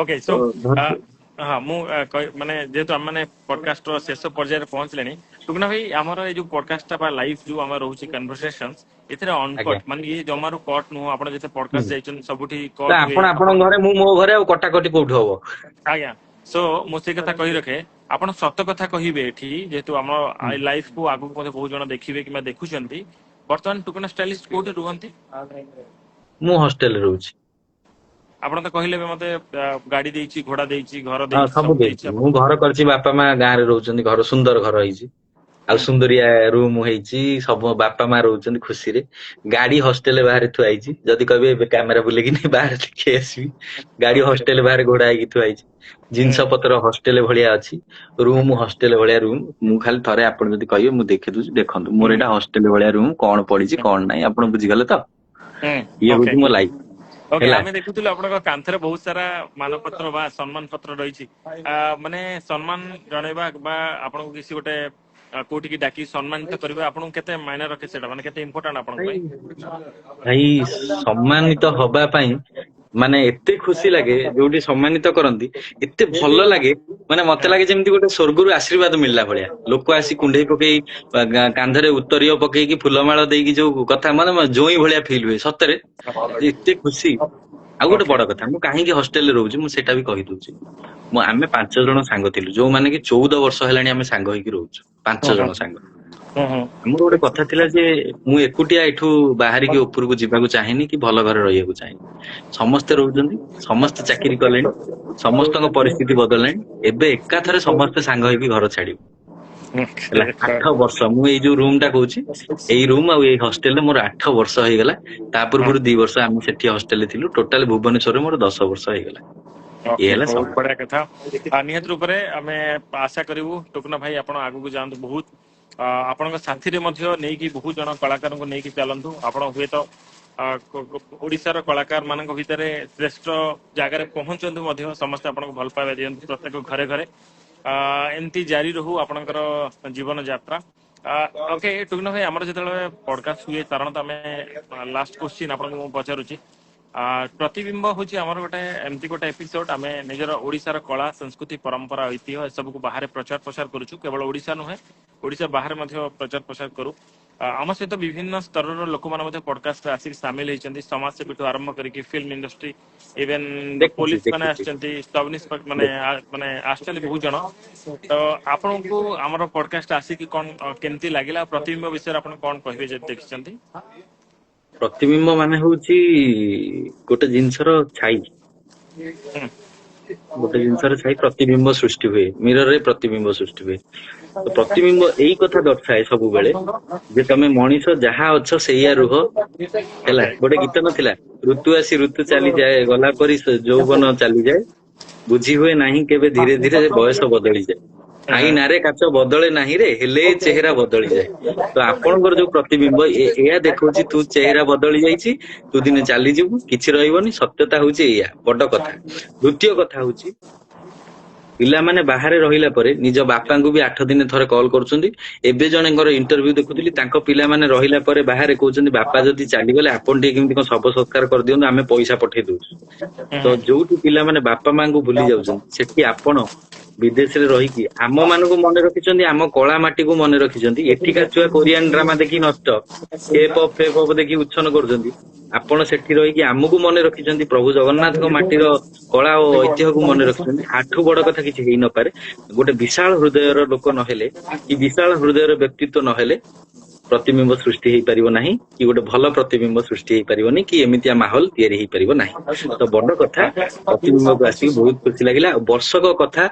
ଓକେ, ସୋ ହଁ, ମୁଁ ମାନେ ଯେହେତୁ ଆମେ ମାନେ ପଡକାଷ୍ଟ ର ଶେଷ ପର୍ଯ୍ୟାୟରେ ପହଞ୍ଚିଲେଣି, ଟୁକୁନା ଭାଇ, ଆମର ଏଇ ଯୋଉ ପଡକାଷ୍ଟ ଟା ବା ଲାଇଭ ଯୋଉ ଆମର ରହୁଛି କନଭରସେସନ, ଏଥିରେ ଅନକଟ୍, ମାନେ ଇଏ ଜମାରୁ କଟ୍ ନୁହଁ। ଆପଣ ଯେତେ ପଡକାଷ୍ଟ ଯାଇଛନ୍ତି ସବୁଠି କଟ୍ ହୁଏ। ଆପଣ ଆପଣଙ୍କ ଘରେ, ମୁଁ ମୋ ଘରେ, ଆଉ କଟାକଟି କୋଉଠି ହବ? ଆଜ୍ଞା, ସୋ ମୁଁ ସେଇ କଥା କହି ରଖେ, ଆପଣ ସତ କଥା କହିବେ ଏଠି, ଯେହେତୁ ଆମ ଲାଇଫ କୁ ଆଗକୁ ମଧ୍ୟ ବହୁତ ଜଣ ଦେଖିବେ କିମ୍ବା ଦେଖୁଛନ୍ତି। ବର୍ତ୍ତମାନ ଟୁକୁନା ଷ୍ଟାଇଲିଷ୍ଟ କୋଉଠି ରୁହନ୍ତି? ମୁଁ ହଷ୍ଟେଲରେ ରହୁଛି। ଆପଣ ତ କହିଲେ ଏବେ ମତେ ଗାଡି ଦେଇଛି, ଘୋଡା ଦେଇଛି, ଘର ଦେଇଛି, ସବୁ ଦେଇଛି। ମୁଁ ଘର କରିଛି, ବାପା ମା ଗାଁରେ ରହୁଛନ୍ତି, ଘର ସୁନ୍ଦର ଘର ହେଇଛି, ଆଉ ସୁନ୍ଦରିଆ ରୁମ ହେଇଛି, ସବୁ ବାପା ମା ରହୁଛନ୍ତି ଖୁସିରେ। ଗାଡି ହଷ୍ଟେଲ ବାହାରେ ଥୁଆ ହେଇଛି, ଯଦି କହିବେ ଏବେ କ୍ୟାମେରା ବୁଲେଇକି ନେଇ ବାହାରେ ଦେଖେଇ ଆସିବି। ଗାଡି ହଷ୍ଟେଲ ବାହାରେ ଘୋଡା ହେଇକି ଥୁଆ ହେଇଛି, ଜିନିଷ ପତ୍ର ହଷ୍ଟେଲ ଭଳିଆ ଅଛି, ରୁମ ହଷ୍ଟେଲ ଭଳିଆ ରୁମ। ମୁଁ ଖାଲି ଥରେ ଆପଣ ଯଦି କହିବେ ମୁଁ ଦେଖେଇ ଦଉଛି, ଦେଖନ୍ତୁ ମୋର ଏଇଟା ହଷ୍ଟେଲ ଭଳିଆ ରୁମ, କଣ ପଡିଛି କଣ ନାହିଁ, ଆପଣ ବୁଝିଗଲେ ତ? ଇଏ ହଉଛି ମୋ ଲାଇଫ। ଓକେ, ଆମେ ଦେଖୁଥିଲୁ ଆପଣଙ୍କ କାନ୍ଥରେ ବହୁତ ସାରା ମାନପତ୍ର ବା ସମ୍ମାନ ପତ୍ର ରହିଛି। ମାନେ ସମ୍ମାନ ଜଣେଇବା ବା ଆପଣଙ୍କୁ କିଛି ଗୋଟେ କୋଉଠିକି ଡାକି ସମ୍ମାନିତ କରିବା ଆପଣଙ୍କୁ କେତେ ମାଇନା ରଖେ ସେଟା, ମାନେ କେତେ ଇମ୍ପୋର୍ଟାଣ୍ଟ ଆପଣଙ୍କ ପାଇଁ? ଭାଇ, ସମ୍ମାନିତ ହବା ପାଇଁ ମାନେ ଏତେ ଖୁସି ଲାଗେ, ଯୋଉଠି ସମ୍ମାନିତ କରନ୍ତି ଏତେ ଭଲ ଲାଗେ, ମାନେ ମତେ ଲାଗେ ଯେମିତି ଗୋଟେ ସ୍ୱର୍ଗରୁ ଆଶୀର୍ବାଦ ମିଳିଲା ଭଳିଆ। ଲୋକ ଆସି କୁଣ୍ଢେଇ ପକେଇ କାନ୍ଧରେ ଉତ୍ତରୀୟ ପକେଇକି ଫୁଲମାଳ ଦେଇକି ଯୋଉ କଥା, ମାନେ ଜୋଇଁ ଭଳିଆ ଫିଲ୍ ହୁଏ ସତରେ, ଏତେ ଖୁସି। ଆଉ ଗୋଟେ ବଡ କଥା, ମୁଁ କାହିଁକି ହଷ୍ଟେଲରେ ରହୁଛି ମୁଁ ସେଇଟା ବି କହିଦଉଛି। ମୁଁ ଆମେ 5 ଜଣ ସାଙ୍ଗ ଥିଲୁ, ଯୋଉମାନେ କି 14 ବର୍ଷ ହେଲାଣି ଆମେ ସାଙ୍ଗ ହେଇକି ରହୁଛୁ, 5 ଜଣ ସାଙ୍ଗ। ଆମର ଗୋଟେ କଥା ଥିଲା ଯେ ମୁଁ ଏକୁଟିଆ ଏଠୁ ବାହାରିକି ଉପରକୁ ଯିବାକୁ ଚାହେଁନି କି ଭଲ ଘରେ ରହିବାକୁ ଚାହେଁନି। ସମସ୍ତେ ରହୁଛନ୍ତି, ସମସ୍ତେ ଚାକିରି କଲେଣି, ସମସ୍ତଙ୍କ ପରିସ୍ଥିତି ବଦଳିଲାଣି, ଏବେ ଏକାଥରେ ସମସ୍ତେ ସାଙ୍ଗ ହେଇକି ଘର ଛାଡିବୁ। ହେଲା 8 ବର୍ଷ ମୁଁ ଏଇ ଯୋଉ ରୁମ ଟା କହୁଛି, ଏଇ ରୁମ ଆଉ ଏଇ ହଷ୍ଟେଲରେ ମୋର 8 ବର୍ଷ ହେଇଗଲା। ତା ପୂର୍ବରୁ 2 ବର୍ଷ ଆମେ ସେଠି ହଷ୍ଟେଲରେ ଥିଲୁ। ଟୋଟାଲ ଭୁବନେଶ୍ୱରରେ ମୋର 10 ବର୍ଷ ହେଇଗଲା। ଇଏ ହେଲା ବହୁତ ବଢିଆ କଥା। ନିହାତି ରୂପରେ ଆମେ ଆଶା କରିବୁ ଟୁକୁନା ଭାଇ ଆପଣ ଆଗକୁ ଯାଆନ୍ତୁ, ବହୁତ ଆପଣଙ୍କ ସାଥିରେ ମଧ୍ୟ ନେଇକି ବହୁତ ଜଣ କଳାକାରଙ୍କୁ ନେଇକି ଚାଲନ୍ତୁ। ଆପଣ ହୁଏତ ଓଡିଶାର କଳାକାର ମାନଙ୍କ ଭିତରେ ଶ୍ରେଷ୍ଠ ଜାଗାରେ ପହଞ୍ଚନ୍ତୁ ମଧ୍ୟ, ସମସ୍ତେ ଆପଣଙ୍କୁ ଭଲ ପାଇବା ଦିଅନ୍ତୁ ପ୍ରତ୍ୟେକ ଘରେ ଘରେ। ଏମିତି ଜାରି ରହୁ ଆପଣଙ୍କର ଜୀବନ ଯାତ୍ରା। ଓକେ ଟୁକୁନା ଭାଇ, ଆମର ଯେତେବେଳେ ପଡକାଷ୍ଟ ହୁଏ ସାଧାରଣତଃ ଆମେ ଲାଷ୍ଟ କ୍ୱେଶ୍ଚିନ୍ ଆପଣଙ୍କୁ ମୁଁ ପଚାରୁଛି। ପ୍ରତିବିମ୍ବ ହଉଛି ଆମର ଗୋଟେ ଏମିତି ଗୋଟେ ଏପିସୋଡ, ଆମେ ନିଜର ଓଡିଶାର କଳା, ସଂସ୍କୃତି, ପରମ୍ପରା, ଐତିହ୍ୟ ଏସବୁକୁ ବାହାରେ ପ୍ରଚାର ପ୍ରସାର କରୁଛୁ। କେବଳ ଓଡିଶା ନୁହେଁ, ଓଡିଶା ବାହାରେ ମଧ୍ୟ ପ୍ରଚାର ପ୍ରସାର କରୁ। ଆମ ସହିତ ବିଭିନ୍ନ ସ୍ତରର ଲୋକମାନେ ମଧ୍ୟ ପଡକାଷ୍ଟରେ ଆସିକି ସାମିଲ ହେଇଛନ୍ତି। ସମାଜସେବୀଠୁ ଆରମ୍ଭ କରିକି ଫିଲ୍ମ ଇଣ୍ଡଷ୍ଟ୍ରି, ଇଭେନ ପୋଲିସ ମାନେ ଆସିଛନ୍ତି, ସବ ଇନ୍ସପେକ୍ଟର ମାନେ ମାନେ ଆସିଛନ୍ତି ବହୁତ ଜଣ। ତ ଆପଣଙ୍କୁ ଆମର ପଡକାଷ୍ଟ ଆସିକି କଣ କେମିତି ଲାଗିଲା? ପ୍ରତିବିମ୍ବ ବିଷୟରେ ଆପଣ କଣ କହିବେ ଯଦି ଦେଖିଛନ୍ତି? ପ୍ରତିବିମ୍ବ ମାନେ ହଉଛି ଗୋଟେ ଜିନିଷର ଛାଇ। ହୁଁ ଗୋଟେ ଜିନିଷରେ ଛାଇ ପ୍ରତିବିମ୍ବ ସୃଷ୍ଟି ହୁଏ, ମିରରରେ ପ୍ରତିବିମ୍ବ ସୃଷ୍ଟି ହୁଏ। ତ ପ୍ରତିବିମ୍ବ ଏଇ କଥା ଦର୍ଶାଏ ସବୁବେଳେ ଯେ ତମେ ମଣିଷ ଯାହା ଅଛ ସେଇଆ ରୁହ। ହେଲା, ଗୋଟେ ଗୀତ ନଥିଲା, ଋତୁ ଆସି ଋତୁ ଚାଲିଯାଏ, ଗଲା ପରି ଯୌବନ ଚାଲିଯାଏ, ବୁଝି ହୁଏ ନାହିଁ କେବେ ଧୀରେ ଧୀରେ ବୟସ ବଦଳିଯାଏ, ଆଇନାରେ କାଚ ବଦଳେ ନାହିଁ ରେ, ହେଲେ ଏ ଚେହେରା ବଦଳିଯାଏ। ତ ଆପଣଙ୍କର ଯୋଉ ପ୍ରତିବିମ୍ବ ଏଇଆ ଦେଖଉଛି, ତୁ ଚେହେରା ବଦଳି ଯାଇଛି, ତୁ ଦିନେ ଚାଲିଯିବୁ, କିଛି ରହିବନି। ସତ୍ୟତା ହଉଛି ଏଇଆ, ବଡ କଥା। ଦ୍ଵିତୀୟ କଥା ହଉଛି, ପିଲାମାନେ ବାହାରେ ରହିଲା ପରେ ନିଜ ବାପାଙ୍କୁ ବି 8 ଦିନ ଥରେ କଲ୍ କରୁଛନ୍ତି। ଏବେ ଜଣଙ୍କର ଇଣ୍ଟରଭ୍ୟୁ ଦେଖୁଥିଲି, ତାଙ୍କ ପିଲାମାନେ ରହିଲା ପରେ ବାହାରେ କହୁଛନ୍ତି, ବାପା ଯଦି ଚାଲିଗଲେ ଆପଣ ଟିକେ କେମିତି କଣ ଶବ ସତ୍କାର କରିଦିଅନ୍ତୁ, ଆମେ ପଇସା ପଠେଇ ଦଉଛୁ। ତ ଯୋଉଠି ପିଲାମାନେ ବାପା ମାଙ୍କୁ ଭୁଲି ଯାଉଛନ୍ତି, ସେଠି ଆପଣ ବିଦେଶରେ ରହିକି ଆମ ମାନଙ୍କୁ ମନେ ରଖିଛନ୍ତି, ଆମ କଳା ମାଟିକୁ ମନେ ରଖିଛନ୍ତି। ଏଠିକା ଛୁଆ କୋରିଆନ ଡ୍ରାମା ଦେଖି ନଷ୍ଟ, କେ ପପ୍ ଫେ ପପ୍ ଦେଖି ଉଚ୍ଛନ କରୁଛନ୍ତି। ଆପଣ ସେଠି ରହିକି ଆମକୁ ମନେ ରଖିଛନ୍ତି, ପ୍ରଭୁ ଜଗନ୍ନାଥଙ୍କ ମାଟିର କଳା ଓ ଐତିହ୍ୟକୁ ମନେ ରଖିଛନ୍ତି। ଆଠୁ ବଡ କଥା କିଛି ହେଇ ନପାରେ। ଗୋଟେ ବିଶାଳ ହୃଦୟର ଲୋକ ନହେଲେ କି ବିଶାଳ ହୃଦୟର ବ୍ୟକ୍ତିତ୍ୱ ନହେଲେ ପ୍ରତିବିମ୍ବ ସୃଷ୍ଟି ହେଇପାରିବ ନାହିଁ, କି ଗୋଟେ ଭଲ ପ୍ରତିବିମ୍ବ ସୃଷ୍ଟି ହେଇପାରିବନି, କି ଏମିତିଆ ମାହୋଲ ତିଆରି ହେଇପାରିବ ନାହିଁ। ତ ବଡ କଥା, ପ୍ରତିବିମ୍ବକୁ ଆସିକି ବହୁତ ଖୁସି ଲାଗିଲା। ଆଉ ବର୍ଷକ କଥା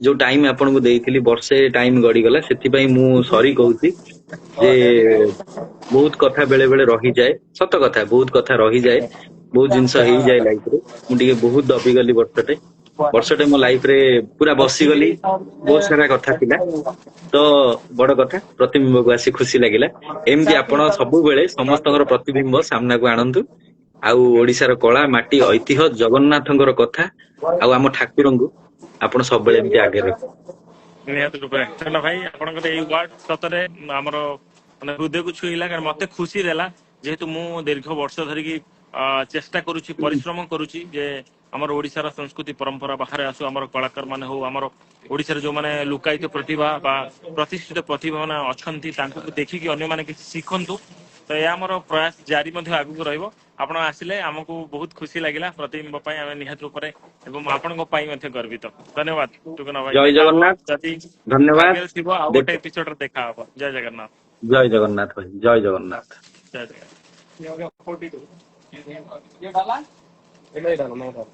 ଯୋଉ ଟାଇମ ଆପଣଙ୍କୁ ଦେଇଥିଲି, ବର୍ଷେ ଟାଇମ ଗଡିଗଲା, ସେଥିପାଇଁ ମୁଁ ସରି କହୁଛି ଯେ ବହୁତ କଥା ବେଳେ ବେଳେ ରହିଯାଏ। ସତ କଥା, ବହୁତ କଥା ରହିଯାଏ, ବହୁତ ଜିନିଷ ହେଇଯାଏ ଲାଇଫରେ। ମୁଁ ଟିକେ ବହୁତ ଦବିଗଲି ବର୍ଷଟେ, ବର୍ଷଟେ ମୋ ଲାଇଫରେ ପୁରା ବସିଗଲି, ବହୁତ ସାରା କଥା ଥିଲା। ତ ବଡ କଥା, ପ୍ରତିବିମ୍ବକୁ ଆସି ଖୁସି ଲାଗିଲା। ଏମିତି ଆପଣ ସବୁବେଳେ ସମସ୍ତଙ୍କର ପ୍ରତିବିମ୍ବ ସାମ୍ନାକୁ ଆଣନ୍ତୁ, ଆଉ ଓଡିଶାର କଳା, ମାଟି, ଐତିହ୍ୟ, ଜଗନ୍ନାଥଙ୍କର କଥା ଆଉ ଆମ ଠାକୁରଙ୍କୁ ଆପଣ ସବୁବେଳେ ଏମିତି ଆଗରେ ରଖନ୍ତୁ। ନିହାତି ରୂପରେ ଚଣ୍ଡ ଭାଇ, ଆପଣଙ୍କର ଏଇ ୱାର୍ଡ ସତରେ ଆମର ମାନେ ହୃଦୟକୁ ଛୁଇଁଲା, କାରଣ ମତେ ଖୁସି ଦେଲା, ଯେହେତୁ ମୁଁ ଦୀର୍ଘ ବର୍ଷ ଧରିକି ଚେଷ୍ଟା କରୁଛି, ପରିଶ୍ରମ କରୁଛି ଯେ ଆମର ଓଡିଶାର ସଂସ୍କୃତି ପରମ୍ପରା ବାହାରେ ଆସୁ, ଆମର କଳାକାର ମାନେ ହଉ, ଆମର ଓଡିଶାରେ ଯୋଉମାନେ ଲୁକାୟିତ ପ୍ରତିଭା ବା ପ୍ରତିଷ୍ଠିତ ପ୍ରତିଭା ମାନେ ଅଛନ୍ତି, ତାଙ୍କୁ ଦେଖିକି ଅନ୍ୟମାନେ କିଛି ଶିଖନ୍ତୁ। ତ ଏହା ଆମର ପ୍ରୟାସ ଜାରି ମଧ୍ୟ ଆଗକୁ ରହିବ। ଆପଣ ଆସିଲେ ଆମକୁ ବହୁତ ଖୁସି ଲାଗିଲା। ପ୍ରତିବିମ୍ବ ପାଇଁ ଆମେ ନିହାତି ରୂପରେ ଏବଂ ଆପଣଙ୍କ ପାଇଁ ମଧ୍ୟ ଗର୍ବିତ। ଧନ୍ୟବାଦ ଟୁକୁନା ଭାଇ। ଜୟ ଦେଖା ହବ ଜଗନ୍ନାଥ। ଯଦି ଧନ୍ୟବାଦ। ଭାଗ୍ୟରେ ଥିବ ଆଉ ଗୋଟେ ଏପିସୋଡରେ ଦେଖା ହବ। ଜୟ ଜଗନ୍ନାଥ। ଜୟ ଜଗନ୍ନାଥ ଭାଇ, ଜୟ ଜଗନ୍ନାଥ। ଜୟ ଜଗନ୍ନାଥ। ये डाला? नहीं डाला, नहीं डाला।